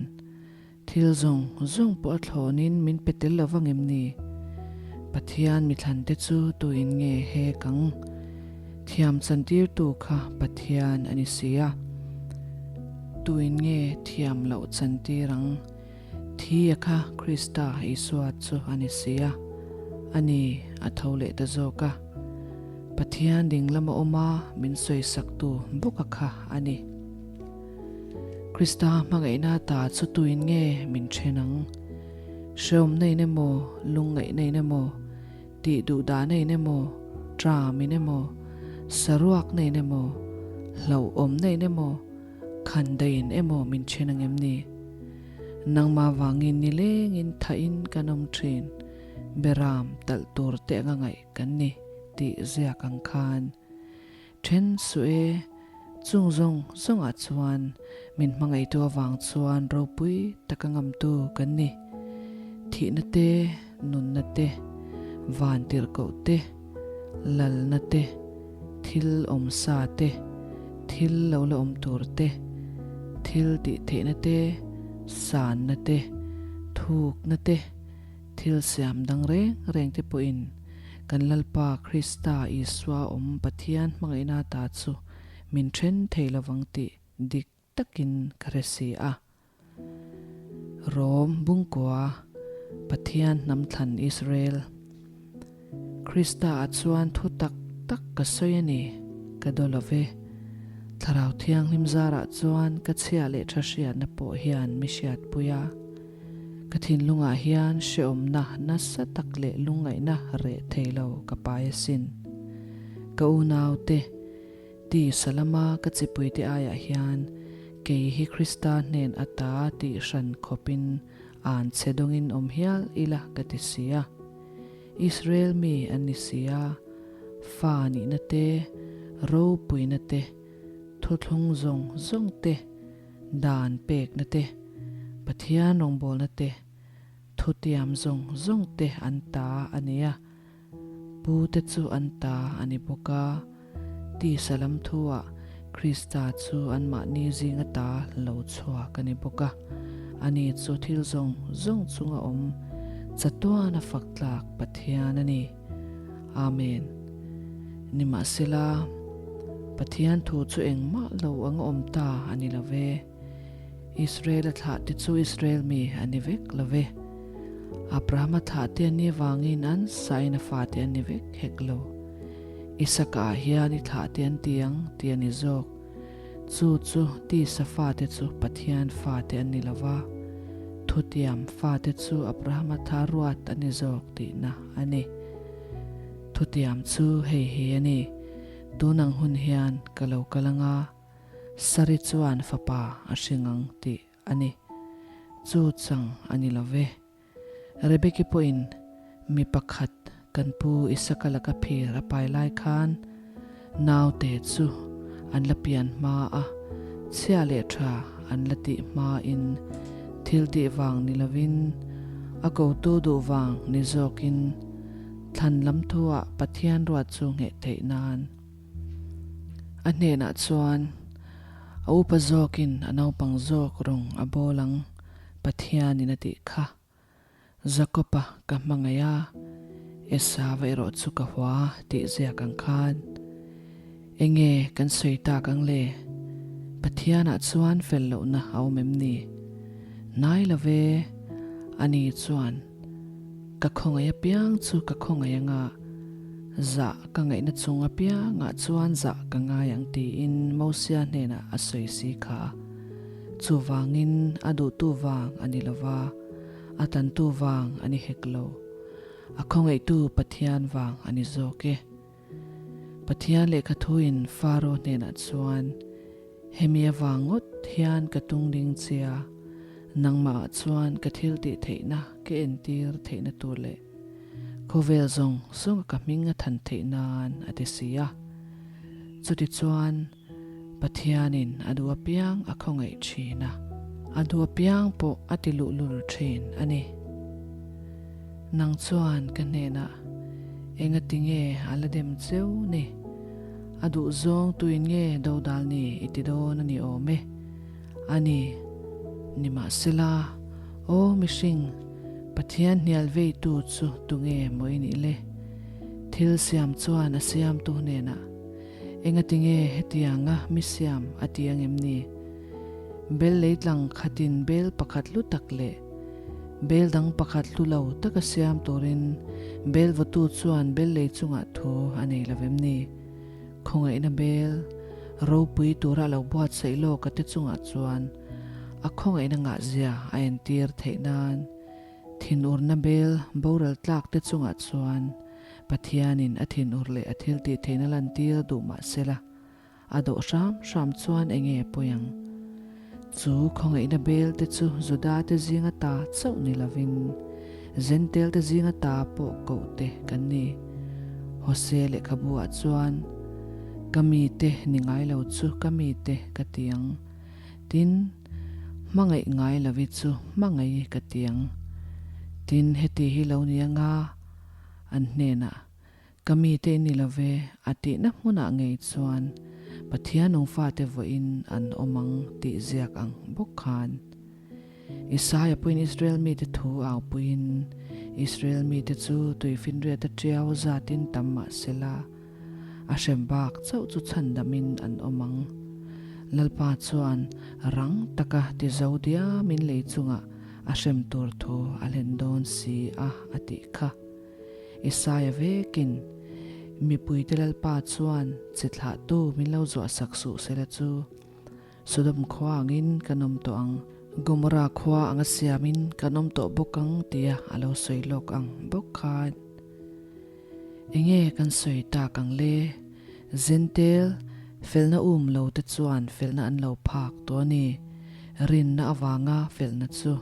thil zawng zawng pawh a thlawnin min pe tel lova ngem ni? Pathian mithlante chu tuin nge he kang thiam chantirtu kha Pathian a ni si a, tuin nge thiam loh chantir ang? Thi a kha Krista Isua chu a ni si a, a ni a tho leh ta zawk a. Pathian ding lama awm a min sawisaktu bawk a kha a ni. Krista hmangaihna ta chu tuin nge min then ang? Hreawmna in emaw, lungngaihna in emaw, tih duhdahna in emaw, ṭam in emaw, saruakna in emaw, hlauhawmna in emaw, Khandaiin emaw min then ang em ni? Nangmah vangin nilengin thahin kan awm thin, Beram talh tur te anga ngaih kan ni tih ziak ang khan. Then suh e, chung zawng zawngah chuan min hmangaihtu avang chuan ropui taka ngamtu kan ni. Thihna te, nunna te, vantirhkoh te, lalna te, Thil awm sa te, thil lo la awm tur te, thil tih theihna te, sanna te, thukna te, thil siam dang reng reng te pawhin kan Lalpa Krista Isua awm Pathian hmangaihna ta chu min then thei lovang tih dik takin ka hre si a. Rom Bungkua, Pathian hnam thlan Israel. Krista ah chuan thu tak tak ka sawi a ni, ka daw lo ve. Thlarau Thianghlim zarah chuan ka chhia leh tha hriatna pawh hian mi hriatpui a. Ka thinlungah hian hrehawmna nasa tak leh lungngaihna reh thei lo ka pai asin. Ka unaute. Ti Salama ka chipuite aiah hian kei hi Krista hnen ata tih hran khawpin an che dawngin awm hial ila ka ti si a. Israel mi an ni si a, fa nihna te, ropuina te, thuthlung zawng zawng te, dan pekna te, Pathian rawngbawlna te, thutiam zawng zawng te an ta a nia. Pu te chu an ta a ni bawk a, tisa lam thuah Krista chu anmahni zinga ta lo chhuak a ni bawk a, ani chu thil zawng zawng chunga awm chatuana fak tlak Pathian a ni. Amen. Nimahsela, Pathian thu chu engmah lo anga awm ta a ni lo ve. Israel-a thlah te chu Israel mi a ni vek lo ve. Abrahama thlah te an nih avangin an sain a fate an ni vek hek lo. Isaka ah hian i thlah te an ti ang tih a ni zawk. Chu chu tisa fate chu Pathian fate an ni lo va, thutiam fate chu Abrahama tha ruat a ni zawk tihna a ni. Thutiam chu hei hi a ni, Tunang hun hian ka lo kal anga, Sari chuan fapa a hring ang tih a ni. Chu chang a ni lo ve. Rebeki pawhin mi pakhat kan pu Isaka laka phir a pai lai khan naute chu an la pian hma a, chhia leh tha an la tih hmain thil tih vang ni lovin a kotu duh vang ni zawkin thlan lam thuah Pathian ruat chu ngheh theih nan A hnenah chuan, A upa zawkin a naupang zawk rawng a bawl ang, Pathianin a tih kha. Jakob-a ka hmangaih a, Esau-a erawh chu ka hua tih ziak ang khan. Enge kan sawi tak ang le? Pathianah chuan fel lohna a awm em ni? Hnai lo ve, ani chuan. Ka khawngaih apiang chu ka khawngaih anga, zah ka ngaihna chung apiangah chuan zah ka ngai ang tiin Mosia hnenah a sawi si kha. Chuvangin a duhtu vang a ni lova, a tantu vang a ni hek lo. A khawngaihtu Pathian vang a ni zawk e. Pathian lehkha thuin Faro hnenah chuan, Hemi avang ngawt hian ka tung ding che a, nangmahah chuan ka thil tih theihna ka entir theihna tur leh khawvel zawng zawnga ka hming a than theih nan a ti si a. Chutichuan, Pathianin a duh apiang a khawngaih thin a, a duh apiang pawh a ti luhlul thin a ni. Nang chuan ka hnenah, Engati nge a la dem cheu ni? A duh zawng tuin nge dodal ni i ti dawn a ni awm e? A ni, nimahsela, aw mihring, Pathian hnial veitu chu tunge maw i nih le? Thil siam chuan a siamtu hnenah, Engati nge hetianga mi siam a ti ang em ni? Bel leitlang khatin bel pakhat hlu tak leh bel dang pakhat hlu lo taka siam turin bel vawtu chuan bel lei chungah thu a nei lo vem ni? Khawngaihna bel ropui tura a lo buatsaih lawk a te chungah chuan a khawngaihna ngahzia a entir theih nan thinurna bel boral tlak te chungah chuan Pathianin a thinur leh a thil tih theihna lantir duh mah sela, a dawh hram hram chuan enge a pawi ang? Chu khawngaihna bel te chu Juda te zinga ta chauh ni lovin Zentel te zinga ta pawh koh te kan ni. Hosea lehkhabu ah chuan, Ka mite ni ngai lo chu ka mite ka ti ang. Tin, hmangaih ngai lovi chu hmangaih ka ti ang. Tin, heti hi lo ni anga an hnenah. Ka mite i ni lo ve, a tihna hmunah ngei chuan Pathian nung fate vawiin an awm ang tih ziak ang bawk khan. Isaia pawhin Israel mite thu au puiin, Israel mite chu tuifinriata tiau zatin tam mah sela, a hrem bak chauh chu chhandamin an awm ang. Lalpa chuan rang taka ti zo diamin lei chungah a hrem tur thu a hlen dawn si a, a tih kha. Isaia vekin, Mipuite Lalpa chuan chi thlahtu min lo zuahsak suh sela chu, Sodom khua angin kan awm tawh ang, Gomorrah khua anga siamin kan awm tawh bawk ang tia a lo sawi lawk ang bawk khan. Enge kan sawi tak ang le? Zentel, felna um lo te chuan felna an lo phak tawh a ni, rinna avanga felna chu.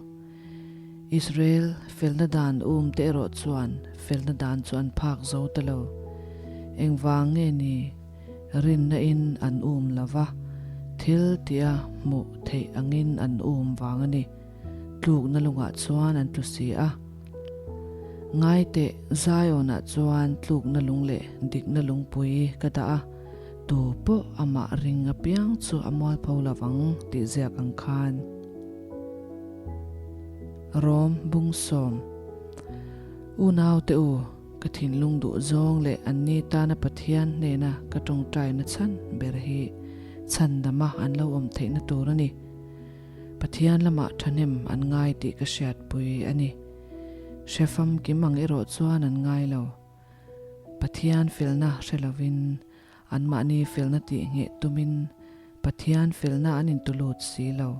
Israel felna dan um te erawh chuan felna dan chu an phak zo ta lo. Engvang nge ni? Rinna in an um lo va, thil tia hmuh theih angin an um vang a ni. Tlukna lungah chuan an tlu si a. Ngai teh, Zion-ah chuan tlukna lung leh dikna lungpui ka dah a, tu pawh amah ring apiang chu a mualpho lo vang tih ziak ang khan. Rom bung sawm. Unaute u, ka thinlung duh zawng leh anni tana Pathian hnena ka tawngtaina chhan ber hi chhandama an lo awm theihna tur a ni. Pathian lamah thahnem an ngai tih ka hriatpui a ni. Hre famkim ang erawh chuan an ngai lo. Pathian felna hre lovin, anmahni felna tih ngheh tumin Pathian felna an intulut si lo.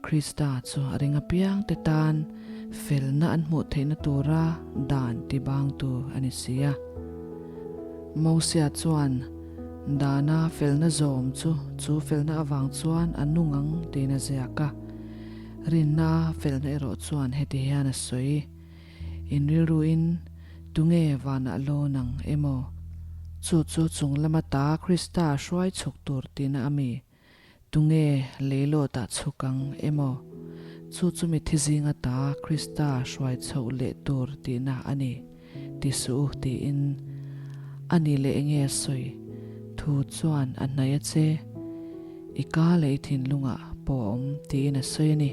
Krista chu a ring apiangte tan felna an hmuh theihna tura dan tibangtu a ni si a. Mosia chuan dana felna zawm chu chu felna avang chuan a nung ang tiin a ziak a. Rinna felna erawh chuan heti hian a sawi, In rilruin tunge vanah lawn ang emaw? Chu chu chung lama ta Krista hruai chhuk tur tina a mi? Tunge leilawtah chhuk ang emaw? Chu chu mithi zinga ta Krista hruai chhoh leh tur tihna a ni, ti suh u tiin a ni leh enge a sawi thu chuan a hnaih a che. I ka leh i thinlungah pawh a awm tiin a sawi a ni.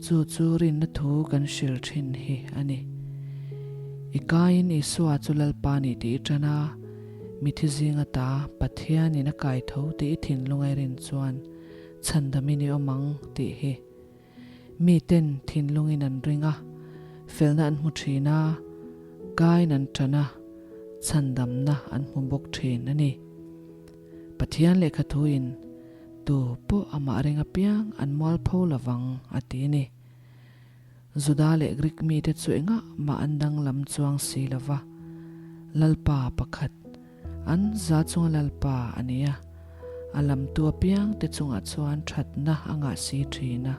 Chu chu rinna thu kan hril thin hi a ni. I kaiin Isua chu Lalpa ni tih i tan a. Mithi zinga ta Pathianin a kai tho tih i thinlung a i rin chuan chhandamin i awm ang tih hi miten thinlungin an ring a, felna an hmu thin a, kain an tan a, chhandamna an hmu bawk thin a ni. Pathian lehkha thuin tu pawh amah ring apiang an mualpho lovang a ti a ni. Juda leh Grik mite chu engah mah an danglam chuang si lo va, Lalpa pakhat, an za chunga Lalpa a ni a, a lamtu apiangte chungah chuan thatna a ngah si thin a,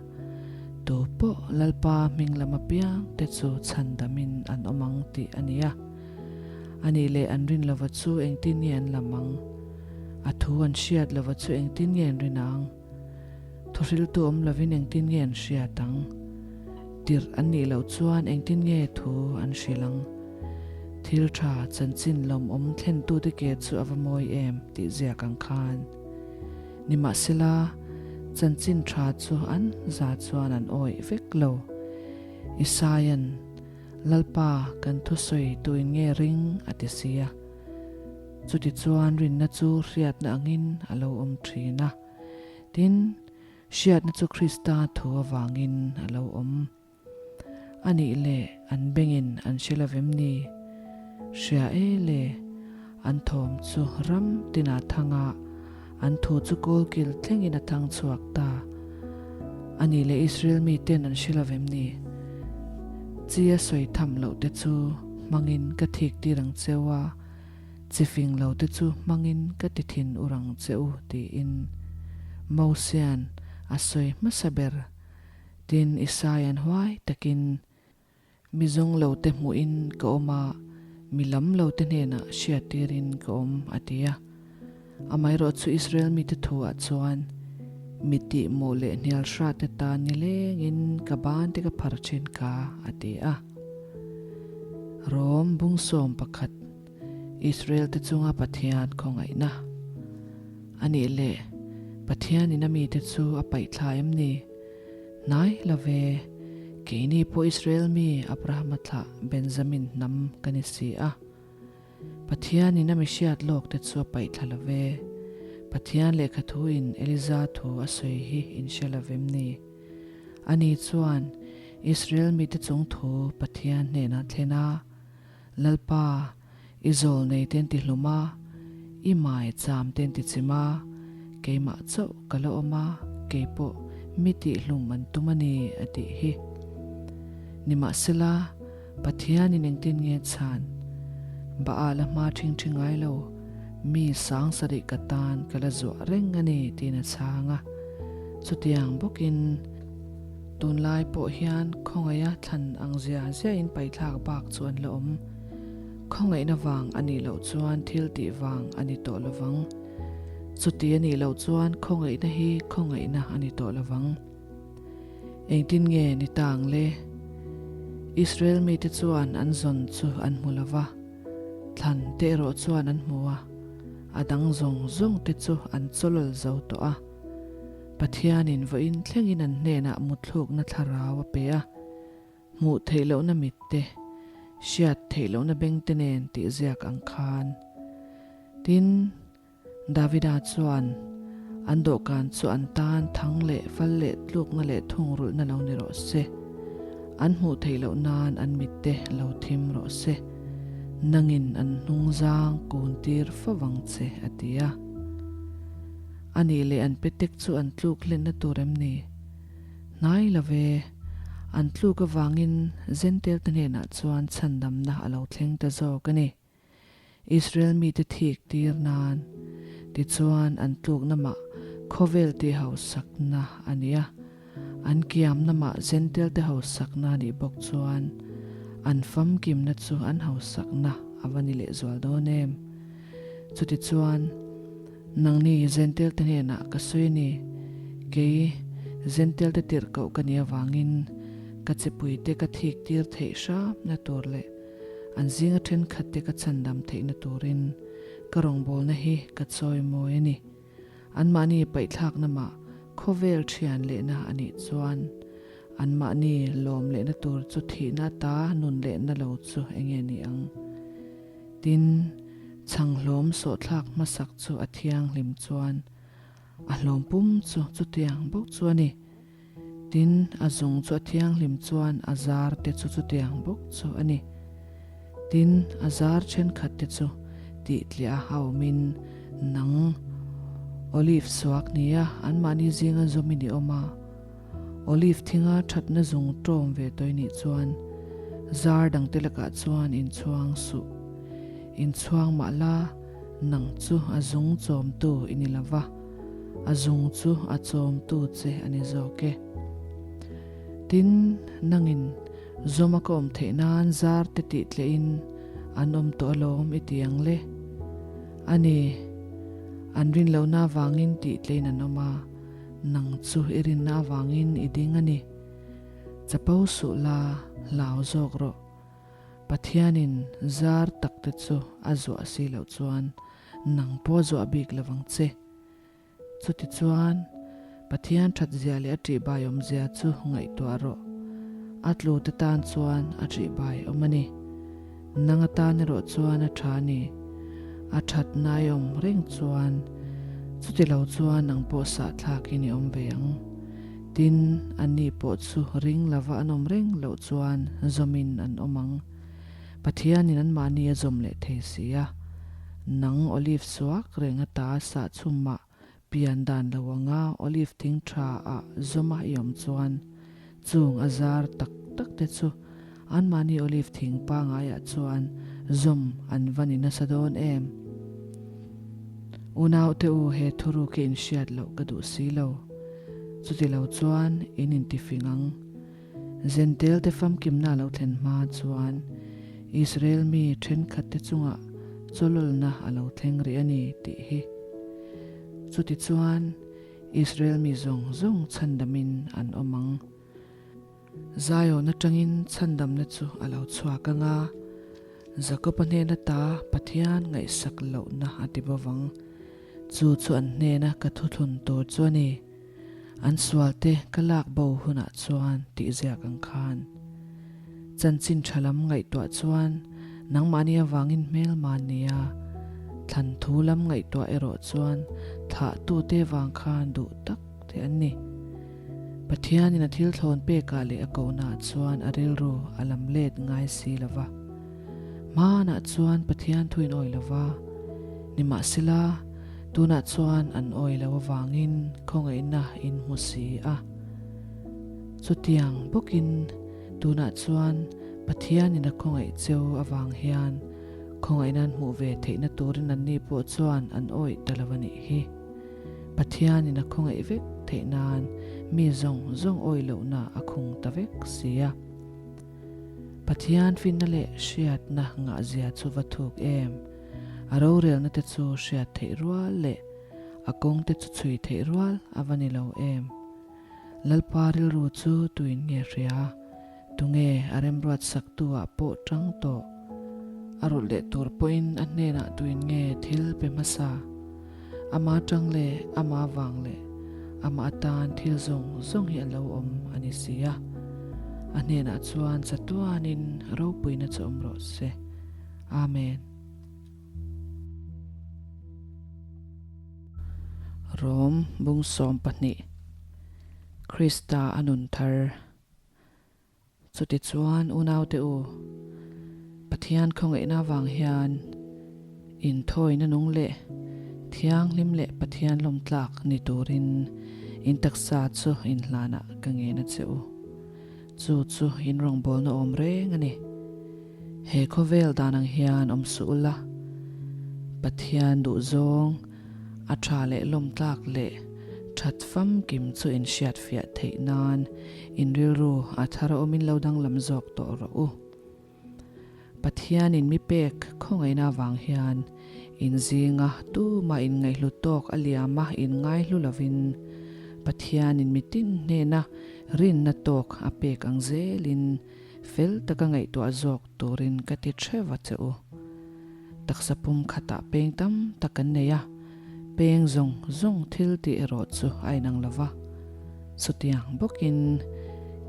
tu pawh Lalpa hming lam apiangte chu chhandamin an awm ang tih a ni a. A nih leh an rin lova chu engtin nge an lam ang? A thu an hriat lova chu engtin nge an rin ang? Thuhriltu awm lovin engtin nge an hriat ang? Tirh an nih loh chuan engtin nge thu an hrilh ang? Thil tha chanchin lawmawm thlentute ke chu a va mawi em tih ziak ang khan. Nimahsela, chanchin tha chu an za chuan an awih vek lo. Isaia'n, Lalpa, kan thusawi tuin nge ring? a ti si a. Chutichuan rinna chu hriatna angin a lo awm thin a. Tin, hriatna chu Krista thu avangin a lo awm. A nih leh an bengin an hre lo vem ni? Hria e le, an thawm chu ram tinah thang a, an thu chu kawlkil thlengin a thang chhuak ta. A nih leh Israel miten an hre lo vem ni? Chi a sawi tham loh te chu hmangin ka thik tir ang cheu a, Chi fing lo te chu hmangin ka ti thin ur ang che u, tiin Mosia'n a sawi hmasa ber. Tin, Isaia'n huai takin, Mi zawng lo te hmuhin ka awm a, mi lam lo te hnenah hriattirin ka awm, a ti a. Amaherawh chu Israel mite thuah chuan, Mi tihmawh leh hnial hrate tan nilengin ka ban te ka phar thin kha, a ti a. Rom bung sawm pakhat. Israel-te chunga Pathian khawngaihna a nih leh Pathianin a mite chu a paihthla em ni? Hnai lo ve, keini pawh Israel mi Abrahama thlah Benjamin hnam ka ni si a. Pathianin a mi hriat lawk te chu a paihthla lo ve. Pathian lehkha thu in Eliza thu a sawi hi in hre lo vem ni? Ani chuan Israel mite chung thu Pathian hnenah thlen a, Lalpa, i zawl nei ten ti hlum a, i mai cham ten ti chim a, keimah chauh ka la awm a, kei pawh mi tih hlum an tum a ni, a tih hi. Nimahsela, Pathianin engtin nge chhan? Baal a hma ṭhing ṭhi ngai lo, mi sang sarih ka tan ka la zuah reng a ni tiin a chhang a. Chutiang bawkin tunlai pawh hian khawngaiha thlan ang zia ziahin paithlak bak chu an la awm. Khawngaihna vang a nih loh chuan thil tih vang a ni tawh lovang. Chuti a nih loh chuan khawngaihna hi khawngaihna a ni tawh lovang. Engtin nge ni ta ang le? Israel mite chuan an zawn chu an hmu lo va, thlan te erawh chuan an hmu a, a dang zawng zawng te chu an chawlawl zo tawh a. Pathianin vawiin thlengin an hnenah mutthlukna thlarau a pe a, hmuh theih lohna mit te, hriat theih lohna beng te nen tih ziak ang khan. Tin, Davida chuan an dawhkan chu an tan thang leh fal leh tlukna leh thungrulhna lo ni rawh se, an hmuh theih loh nan an mitte lo thim rawh se, nangin an hnungzang kun tir fo vang che, a ti a. A nih leh an petek chu an tluk hlenna tur em ni? Hnai lo ve, an tluk avangin Zentelte hnenah chuan chhandamna a lo thleng ta zawk a ni. Israel mite thik tir nan tichuan an tlukna mah khawvel tih hausakna a ni a, an kiamna mah Jentail te hausakna a nih bawk chuan an famkimna chu an hausakna a va ni lehzual dawn em? Chutichuan, nangni Jentail te hnenah ka sawi a ni, kei Jentail te tirhkoh ka nih avangin ka chipuite ka thik tir theih hramna tur leh An zinga thenkhatte ka chhandam theihna turin ka rawngbawlna hi ka chawi mawi a ni. Anmahni paihthlakna mah khawvel thian lehna a nih chuan anmahni lawm lehna tur chu thihna ata nun lehna lo chu enge ni ang? Tin, chhanghlawm sawhthlak hmasak chu a thianghlim chuan a hlawm pum chu chutiang bawk chu a ni. Tin, a zung chu a thianghlim chuan a zar te chu chutiang bawk chu a ni. Tin, a zar thenkhat te chu tihtliah a awmin nang olive suak nia anmahni zinga zawmin i awm a. Olive thinga thatna zung tawm ve tawih nih chuan zar dangte lakah chuan inchhuang suh. Inchhuang mah la, nang chu a zung chawmtu i ni lo va. A zung chu a chawmtu che a ni zawk e. Tin, nangin zawma ka awm theih nan zar te tih tlehin an awm tawh alawm i ti ang le. A ni, an rin lohna avangin tih tlein an awm a, nang chu i rinna avangin i ding a ni. Chapo suh la, hlau zawk rawh. Pathianin zar tak te chu a zuah si loh chuan Nang pawh zuah bik lo vang che. Chutichuan, Pathian thatzia leh a ṭihbai awmzia chu ngaihtuah rawh. A tlute tan chuan a ṭihbai awm a ni. Nang atan erawh chuan a ṭha a ni. A ṭhatna i awm reng chuan, chuti lo chuan nang pawh sahthlakin i awm ve ang. Tin, anni pawh chu ring lova an awm reng loh chuan zawmin an awm ang. Pathianin anmahni a zawm leh thei si a, nang olive suak reng ata sah chhumah pian dan lo anga olive thing tha ah zawma i awm chuan chung a zar tak tak te chu anmahni olive thing pangaiah chuan zawm an va ni nasa dawn em? Unaute u he thuruk hi inhriat loh ka duh si lo, chuti lo chuan in intifing ang. Zentelte famkimna a lo thlen hma chuan Israel mi thenkhatte chungah chawlawlna a lo thleng rih a ni tih hi. Chutichuan, Israel mi zawng zawng chhandamin an awm ang. Zion atangin chhandamna chu a lo chhuak ang a. Jakob-a hnena ta Pathian ngaihsak lohna a ti bo vang. Chu chu an hnena ka thuthlun tur chu a ni. An sualte ka lak bo hunah chuan tih ziak ang khan. Chanchin tha lam ngaihtuah chuan nangmahni avangin hmelma nia, thlan thu lam ngaihtuah erawh chuan thlahtute vang khan duh tak te an ni. Pathianin a thil thlawn pekah leh a kohnaah chuan a rilru a lam let ngai si lo va. Hmanah chuan Pathian thu in awi lo va, nimahsela tunah chuan an awi lo avangin khawngaihna in hmu si a. Chutiang bawkin tunah chuan Pathianin a khawngaih cheu avang hian khawngaihna an hmuh ve theihna turin anni pawh chuan an awih ta lo a nih hi. Pathianin a khawngaih vek theih nan mi zawng zawng awih lohna a khung ta vek si a. Pathian finna leh hriatna ngahzia chu va thuk em? A rorelna te chu hriat theih rual leh a kawng te chu chhui theih rual a va ni lo em? Lalpa rilru chu tuin nge hria? Tunge a remruat saktu ah pawh tang tawh? A rawlh leh tur pawhin a hnenah tuin nge thil pe hmasa? Ama tang leh ama vang leh ama atan thil zawng zawng hi a lo awm a ni si a. A hnenah chuan chatuanin ropuina chu awm rawh se. Amen. Rom bung 12 Krista a nun thar. Chutichuan unaute u, Pathian khawngaihna avang hian inthawina nung leh thianghlim leh Pathian lawmtlak ni turin in taksa chu inhlanah ka ngen a che u. Chu chu in rawngbawlna awm reng a ni. He khawvel dan ang hian awm suh ula, Pathian duhzawng a tha leh lawmtlak leh that famkim chu in hriatfiah theih nan in rilru a thar a awmin lo danglam zawk tawh rawh u. Pathianin mi pek khawngaihna avang hian in zinga tumah in ngaihlu tawk a liam a in ngaihlu lovin Pathianin mitin hnena rinna tawk a pek ang zelin Fel taka ngaihtuah zawk turin ka ti theuh a che u. Taksa pum khatah peng tam tak kan nei a, peng zawng zawng thil tih erawh chu a inang lo va. Chutiang bawkin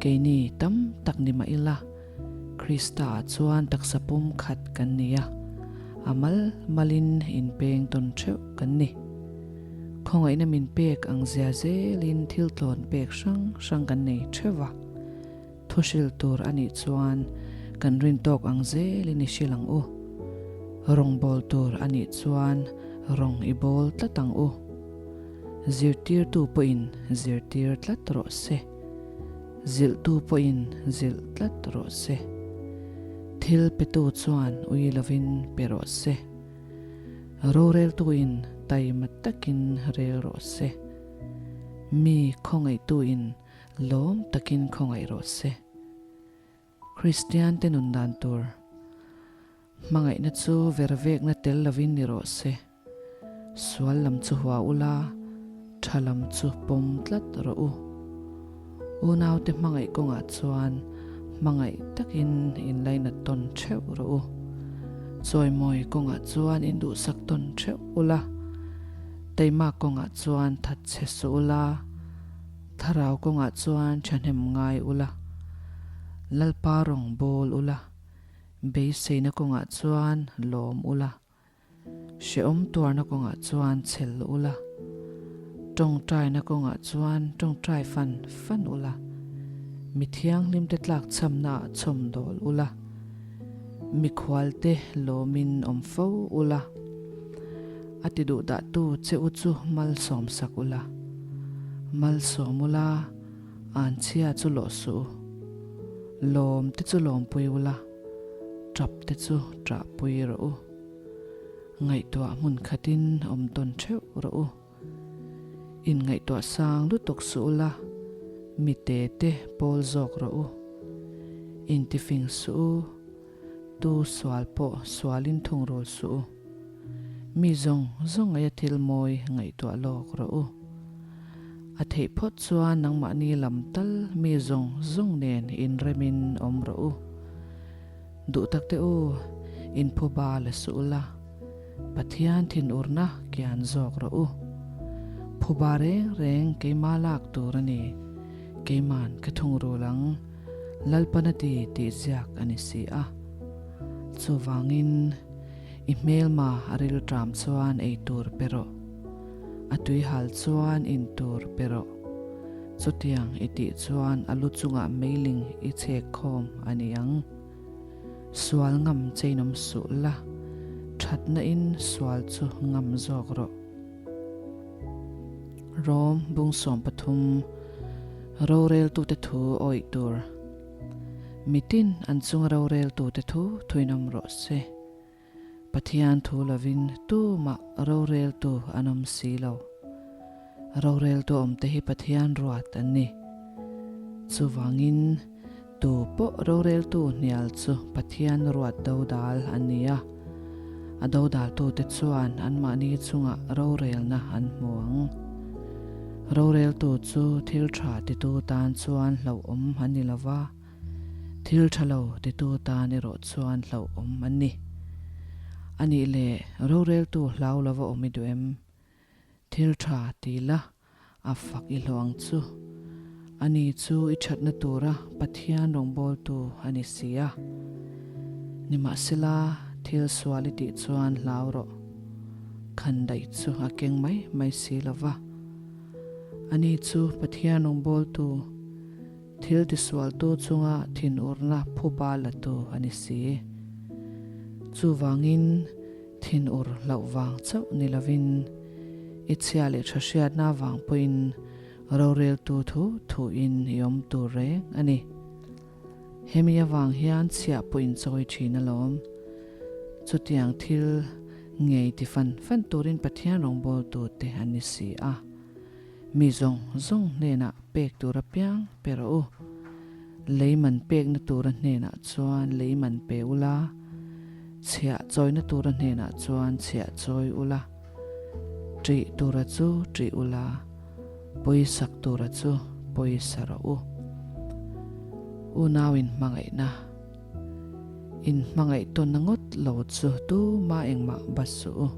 keini tam tak ni mah ila, Krista-ah chuan taksa pum khat kan ni a, a mal malin inpeng tawn theuh kan ni. Khawngaihna min pek ang zia zelin thil tlawn pek hrang hrang kan nei theuh va. Thuhril tur a nih chuan kan rin tawk ang zelin i hrilh ang u. Rawng bawl tur a nih chuan rawng i bawl tlat ang u. Zirtirtu pawhin zirtir tlat rawh se. Zilhtu pawhin zilh tlat rawh se. Thil petu chuan ui lovin pe rawh se. Roreltuin taima takin rel rawh se. Mi khawngaihtuin Lawm takin khawngaih rawh se. Kristian te nun dan tur hmangaihna chu vervekna tel lovin ni rawh se. Sual lam chu hua ula, tha lam chu pawm tlat rawh u. Unaute hmangaih kawngah chuan hmangaih takin inlainat tawn theuh rawh u. Chawimawi kawngah chuan induhsak tawn theuh ula, taima kawngah chuan thatchhe suh ula, Thlarau kawngah chuan thahnem ngai ula, Lalpa rawng bawl ula, beiseina kawngah chuan lawm ula, hrehawm tuarna kawngah chuan chhel ula, tawngtaina kawngah chuan tawngtai fan fan ula, mi thianghlimte tlakchhamnaah chhawmdawl ula, mikhualte lawmin awm fo ula, A ti duh dahtu che u chu malsawm sak ula, malsawm ula, anchhia chu lawh suh u, lawm te chu lawmpui ula, tap te chu ṭahpui rawh u, ngaihtuah hmun khatin awm tawn ṭheuh rawh u, inngaihtuah sang lutuk suh ula, mi te te pawl zawk rawh u, intifing suh u. Tu sual pawh sualin thungrul suh u. Mi zawng zawng ngaia thil mawi ngaihtuah lawk rawh u. A theih phawt chuan nangmahni lam tal mi zawng zawng nen inremin awm rawh u. Duh tak teh u, Inphuba la suh ula, Pathian thinurna kian zawk rawh u. Phuba reng reng keima lak tur a ni, keiman ka thungrul ang, Lalpan a ti tih ziak a ni si a. Chuvangin, i hmelma a rilṭam chuan ei tur pe rawh, a tuihal chuan in tur pe rawh. Chutiang i tih chuan a lu chungah meiling i chhek khawm a ni ang. Sual ngam cheinawm suh la, thatna in sual chu ngam zawk rawh. Rom bung 13 Roreltute thu awih tur Mitin an chunga roreltute thu thuinawm rawh se. Pathian thu lovin tumah roreltu an awm si lo. Roreltu awmte hi Pathian ruat an ni. Chuvangin, tu pawh roreltu hnial chu Pathian ruat dodal an ni a. A dodaltute chuan anmahni chungah rorelna an hmu ang. Roreltu chu thil tha titu tan chuan hlauhawm an ni lova. Thil tha lo titu tan erawh chuan hlauhawm an ni. A nih leh roreltu hlau lova awm i duh em? Thil tha ti la, a fak i hlawh ang chu. Ani chu i thatna tura Pathian rawngbawltu a ni si a. Nimahsela, thil sual i tih chuan hlau rawh. Khan daih chu a keng mai mai si lova. Ani chu Pathian rawngbawltu. Thil tisualtu chunga thinurna phuba latu a ni si. Chuvangin, thinur hlauh vang chauh ni lovin, i chhia leh tha hriatna vang pawhin roreltu thu thuin i awm tur reng a ni. Hemi avang hian chhiah pawh inchawi thin alawm. Chutiang thil ngei ti fan fan turin Pathian rawngbawltute an ni si a. Mi zawng zawng hnenah pek tur apiang pe rawh u. Lei man pekna tura hnenah chuan lei man pe ula, chhiah chawina tura hnenah chuan chhiah chawi ula, ṭih tura chu ṭih ula, pawisak tura chu pawisa rawh u. Unau inhmangaihna, Inhmangaih tawnna ngawt lo chu tumah engmah bat suh u.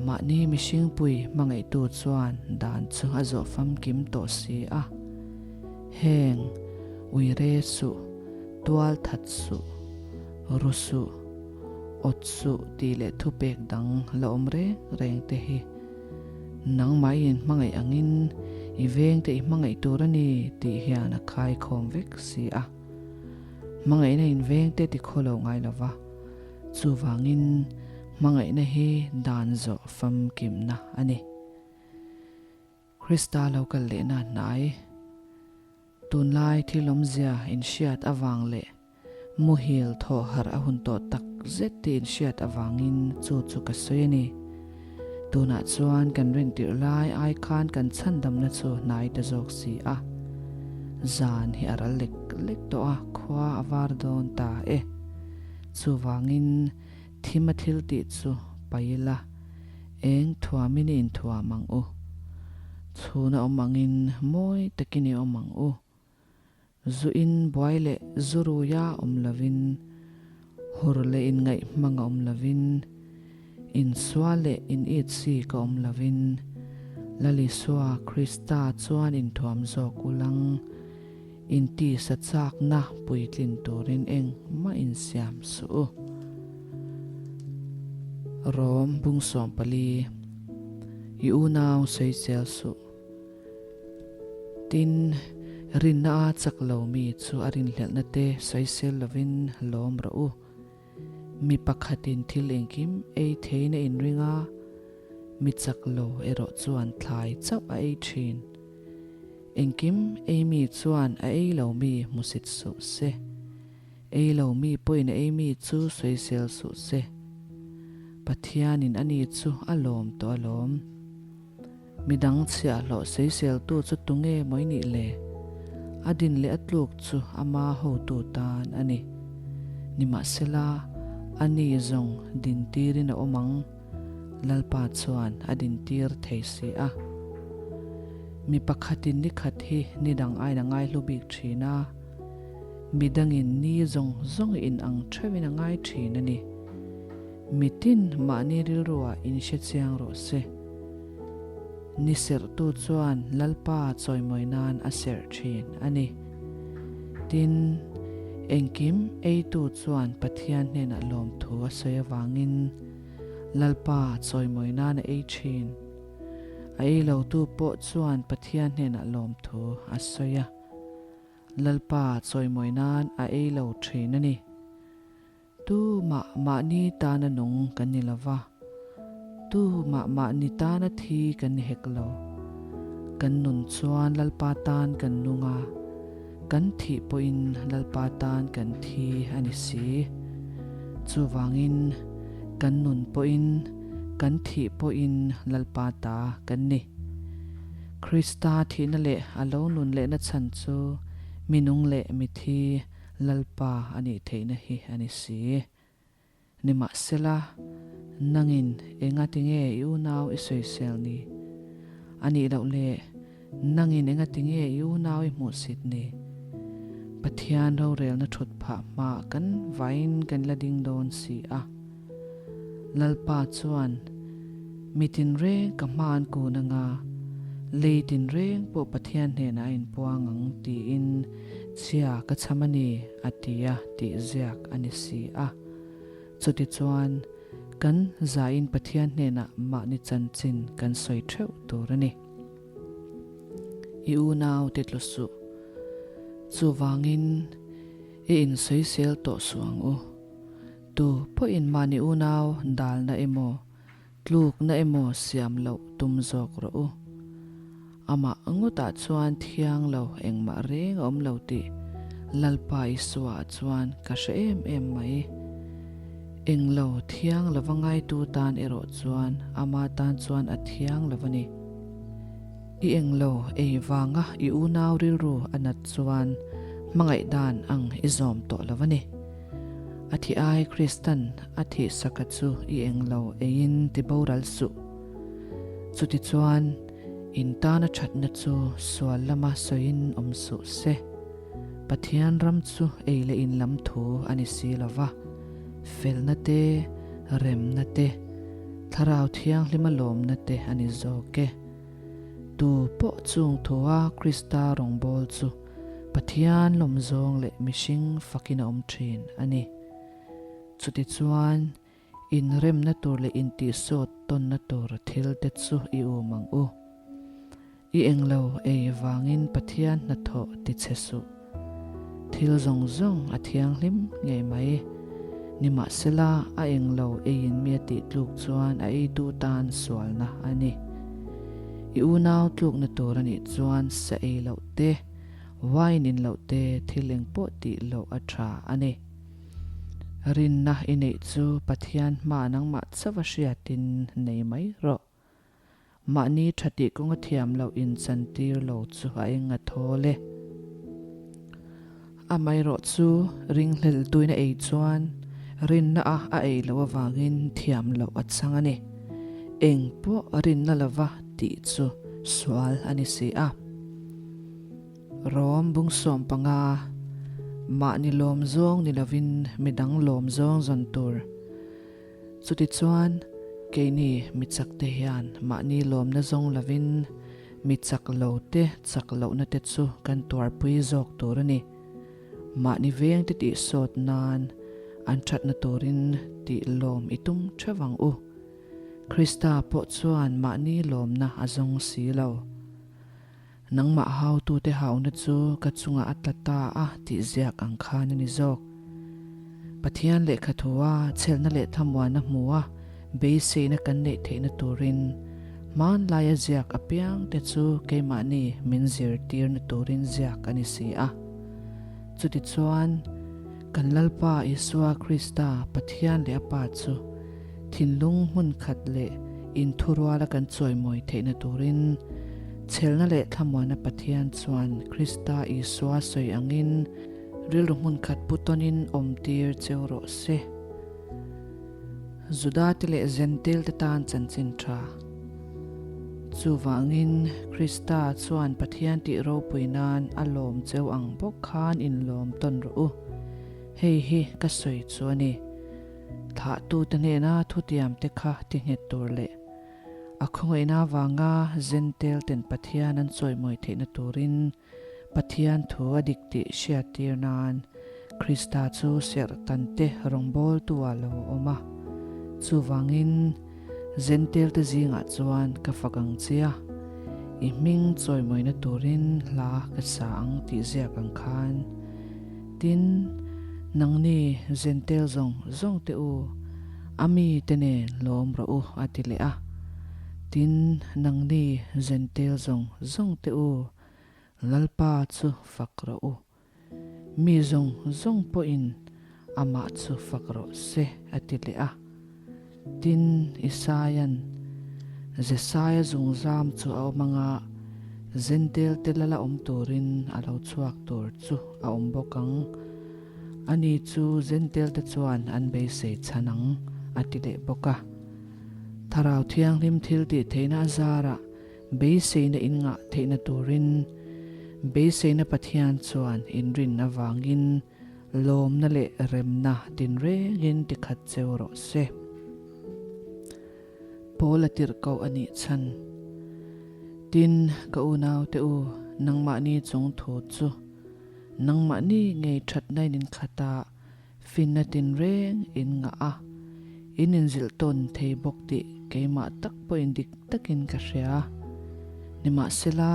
Mahni mihringpui hmangaihtu chuan dan chu a zawh famkim tawh si a. Heng, uire suh, tual that suh, ru suh, awt suh tih leh thupek dang la awm reng reng te hi nangmah i inhmangaih angin i vengte i hmangaih tur a ni tih hian a khaikhawm vek si a. Hmangaihna invengte ti khaw lo ngai lova, chuvangin hmangaihna hi dan zawh famkimna a ni. Krista lo kal lehna hnai, tunlai thil awmzia inhriat avang leh muhil thawh harh a hun tawh tak zet tih inhriat avangin chu chu ka sawi a ni. Tunah chuan kan rintirh lai ai khan kan chhandamna chu hnai ta zawk si a. Zan hi a ral lek lek tawh a, khua a var dawn ta e. Chuvangin thim a thil tih chu pai ila, eng thuamin i inthuam ang u. Chhuna awm angin mawi takin i awm ang u. Zu in buai leh zu ruia awm lovin, hur leh inngaih hmang a awm lovin, insual leh in it sik a awm lovin, Lal Isua Krista chuan inthuam zawk ulang, intisa chakna puitlin turin engmah insiam suh u. Rom bung 14, I unau sawisel suh. Tin, rinna a chak lo mi chu a rinhlelhna te sawisel lovin lawm rawh u. Mi pakhatin thil engkim ei theiin a inring a, mi chak lo erawh chuan thlai chauh a ei thin. Engkim ei mi chuan a ei lo mi hmusit suh se. Ei lo mi pawhin a ei mi chu sawisel suh se. Pathianin ani chu a lawm tawh alawm. Midang chhiahhlawh seiseltu chu tunge maw i nih le? A din leh a tluk chu ama hotu tan a ni. Nimahsela, a ni zawng dintirin a awm ang, Lalpa chuan a dintir thei si a. Mi pakhatin ni khat hi ni dang aiin a ngaihlu bik thin a, midangin ni zawng zawng in ang theuhin a ngai thin a ni. Mitin mahni rilruah inhre chiang rawh se. Ni serhtu chuan Lalpa chawimawi nan a serh thin a ni. Tin, engkim eitu chuan Pathian hnenah lawmthu a sawi avangin Lalpa chawimawi nan a ei thin. A ei lotu pawh chuan Pathian hnenah lawmthu a sawi a, Lalpa chawimawi nan a ei lo thin a ni. Tu mah mahni tana nung kan ni lo va, tu mah mahni tana thi kan ni hek lo. Kan nun chuan Lalpa tan kan nung a, kan thih pawhin Lalpa tan kan thi a ni si. Chuvangin kan nun pawhin kan thih pawhin Lalpa ta kan ni. Krista thihna leh a lo nun lehna chhan chu mi nung leh mi thi Lalpa a nih theihna hi a ni si. Nimahsela, nangin engati nge i unau i sawisel ni? A nih loh le, nangin engati nge i unau i hmuhsit ni? Pathian rorelna thut phah hmaah kan vain kan la ding dawn si a. Lalpa chuan, Mi tinreng ka hma an kun anga, lei tinreng pawh Pathian hnenah a inpuang ang tiin chhia ka chham a ni, a ti a tih ziak a ni si a. Chutichuan, kan zain Pathian hnenah mahni chanchin kan sawi theuh tur a ni. I unau te tlu suh. Chuvangin, i insawisel tawh suh ang u. Tu pawhin mahni unau dalna emaw, tlukna emaw siam loh tum zawk rawh u. Amah ngawtah chuan thiang lo engmah reng a awm lo tih Lalpa Isua chuan ka hre em em mai. Englo thiang lova ngaitu tan erawh chuan ama tan chuan a thiang lo a ni. I englo ei vanga i unau rilru a nat chuan hmangaih dan ang i zawm tawh lo a ni. A thi ai Kristan a thihsaka chu i englo eiin ti boral suh. Chutichuan, in tana thatna chu sual lama sawiin awm suh se. Pathian ram chu ei leh in lam thu a ni si lo va, felna te, remna te, Thlarau Thianghlima lawmna te a ni zawk e. Tu pawh chung thua Krista rawngbâwl chu Pathian lawmzawng leh mihring fakin a awm ṭhîn a ni. Chutichuan, inremna tûr leh intihsawt tawnna tûr thilte chu i ûm ang u. I englo ei vangin Pathian hnathawh ti che suh. Thil zawng zawng a thianghlim ngei mai. Nimahsela, a englo eiin mi a tih tluk chuan a eitu tan sualna a ni. I unau tlukna tur a nih chuan sa ei loh te, wine in loh te thil engpawh tih loh a tha a ni. Rinna i neih chu Pathian hmaah nangmah chauh a hriatin nei mai rawh. Mahni tha tih kawnga thiam loh inchantir lo chu a eng a thawl e. Amaherawh chu ringhlel tuin a ei chuan rinna a a ei loh avangin thiam loh a chang a ni. Eng pawh rinna lova tih chu sual a ni si a. Rom bung 15, Mahni lawm zawng ni lovin midang lawm zawng zawn tur. Chutichuan, keini mi chakte hian mahni lawmna zawng lovin mi chak lo te chak lohna te chu kan tuarpui zawk tur a ni. Mahni vengte tih sawt nan an thatna turin tih lawm i tum theuh ang u. Krista pawh chuan mahni lawmna a zawng si lo. Nangmah hautute hauna chu ka chungah a tla ta a tih ziak ang khan a ni zawk. Pathian lehkha thua chhelna leh thlamuanna hmua beiseina kan neih theihna turin hmanlaia ziak apiangte chu keimahni min zirtirna turin ziak a ni si a. Chutichuan, kan Lalpa Isua Krista Pathian leh a Pa chu thinlung hmun khat leh inthuruala kan chawimawi theihna turin chhelna leh thlamuanna Pathian chuan Krista Isua sawi angin rilru hmun khat pu tawnin awmtir cheu rawh se. Judate leh Jentail-te tan chanchin tha. Chuvangin Krista chuan Pathian tih ropui nan a lawm cheu ang bawk khan inlawm tawn rawh u. Hei hi ka sawi chu a ni. Thlahtute hnena thutiamte kha ti nghet tur leh a khawngaihna avanga Zentel ten Pathian an chawimawi theihna turin Pathian thu a dik tih hriattir nan Krista chu serh tante rawngbawltu ah lo awm a. Chuvangin Zentel te zingah chuan ka fak ang che a, i hming chawimawina turin hla ka sa ang tih ziak ang khan. Tin, nangni Zentel zawng zawng te u, a mi te nen lawm rawh u, a ti leh a. Tin, nangni Zentel zawng zawng te u, Lalpa chu fak rawh u. Mi zawng zawng pawhin amah chu fak rawh se, a ti leh a. Tin, Isaia'n Jesaia zungzam chu a awm anga Zentel te lala awm turin a lo chhuak tur chu a awm bawk ang. Ani chu Zentel te chuan an beisei chhan ang, a ti leh bawk a. Thlarau Thianghlim thil tih theihna a zarah beiseina in ngah theihna turin beiseina Pathian chuan inrin avangin Lawmna leh remna tinrengin tikhat cheu rawh se. Paul a tirh koh a nih chhan. Tin, ka unaute u, nangmahni chung thu chu nangmahni ngei thatna in inkhat a, finna tinreng in ngah a, in inzilh tawn thei bawk tih keimah tak pawhin dik takin ka hria. Nimahsela,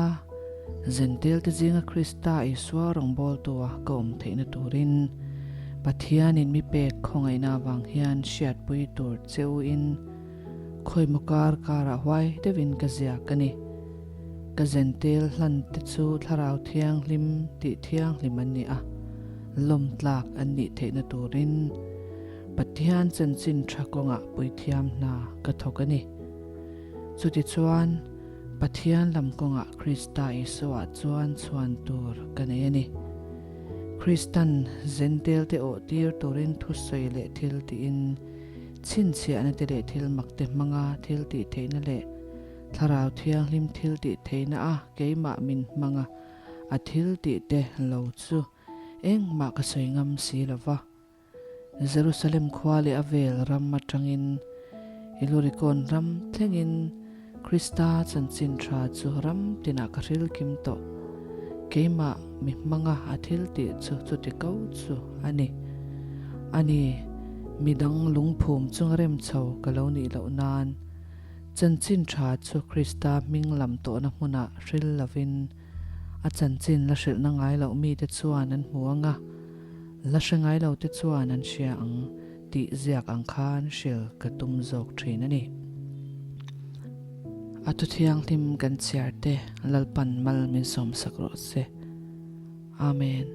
Zentelte zinga Krista Isua rawngbawltua ka awm theihna turin Pathianin mi pek khawngaihna avang hian hriatpui tur che uin khawimaw kar karah huai deuhin ka ziak a ni. Ka Zentel hlante chu Thlarau Thianghlim tih thianghlim an ni a, lawmtlak an nih theihna turin Pathian chanchin tha kawngah puithiam hna ka thawk a ni. Chutichuan, Pathian lam kawngah Krista Isuaah chuan chhuan tur ka nei a ni. Kristan Zentelte awh tir turin thusawi leh thil tiin, chhinchhiahna te leh thil mak te hmanga thil tih theihna leh Thlarau Thianghlim thil tih theihna a keimah min hmanga a thil tih te lo chu engmah ka sawi ngam si lo va. Jerusalem khua leh a vel ram atangin Ilurikon ram thlengin Krista chanchin tha chu ram tinah ka hril kim tawh. Keimah mi hmanga a thil tih chu chuti ko chu a ni. A ni, midang lungphum chunga rem chho ka lo nih loh nan chanchin tha chu Krista hming lam tawhna hmunah hril lovin A chanchin la hrilhna ngai loh mite chuan an hmu ang a, la hre ngai lote chuan an hria ang tih ziak ang khan hril ka tum zawk thin a ni. A thu thianghlim kan chhiar te Lalpan mal min sawmsak rawh se. Amen.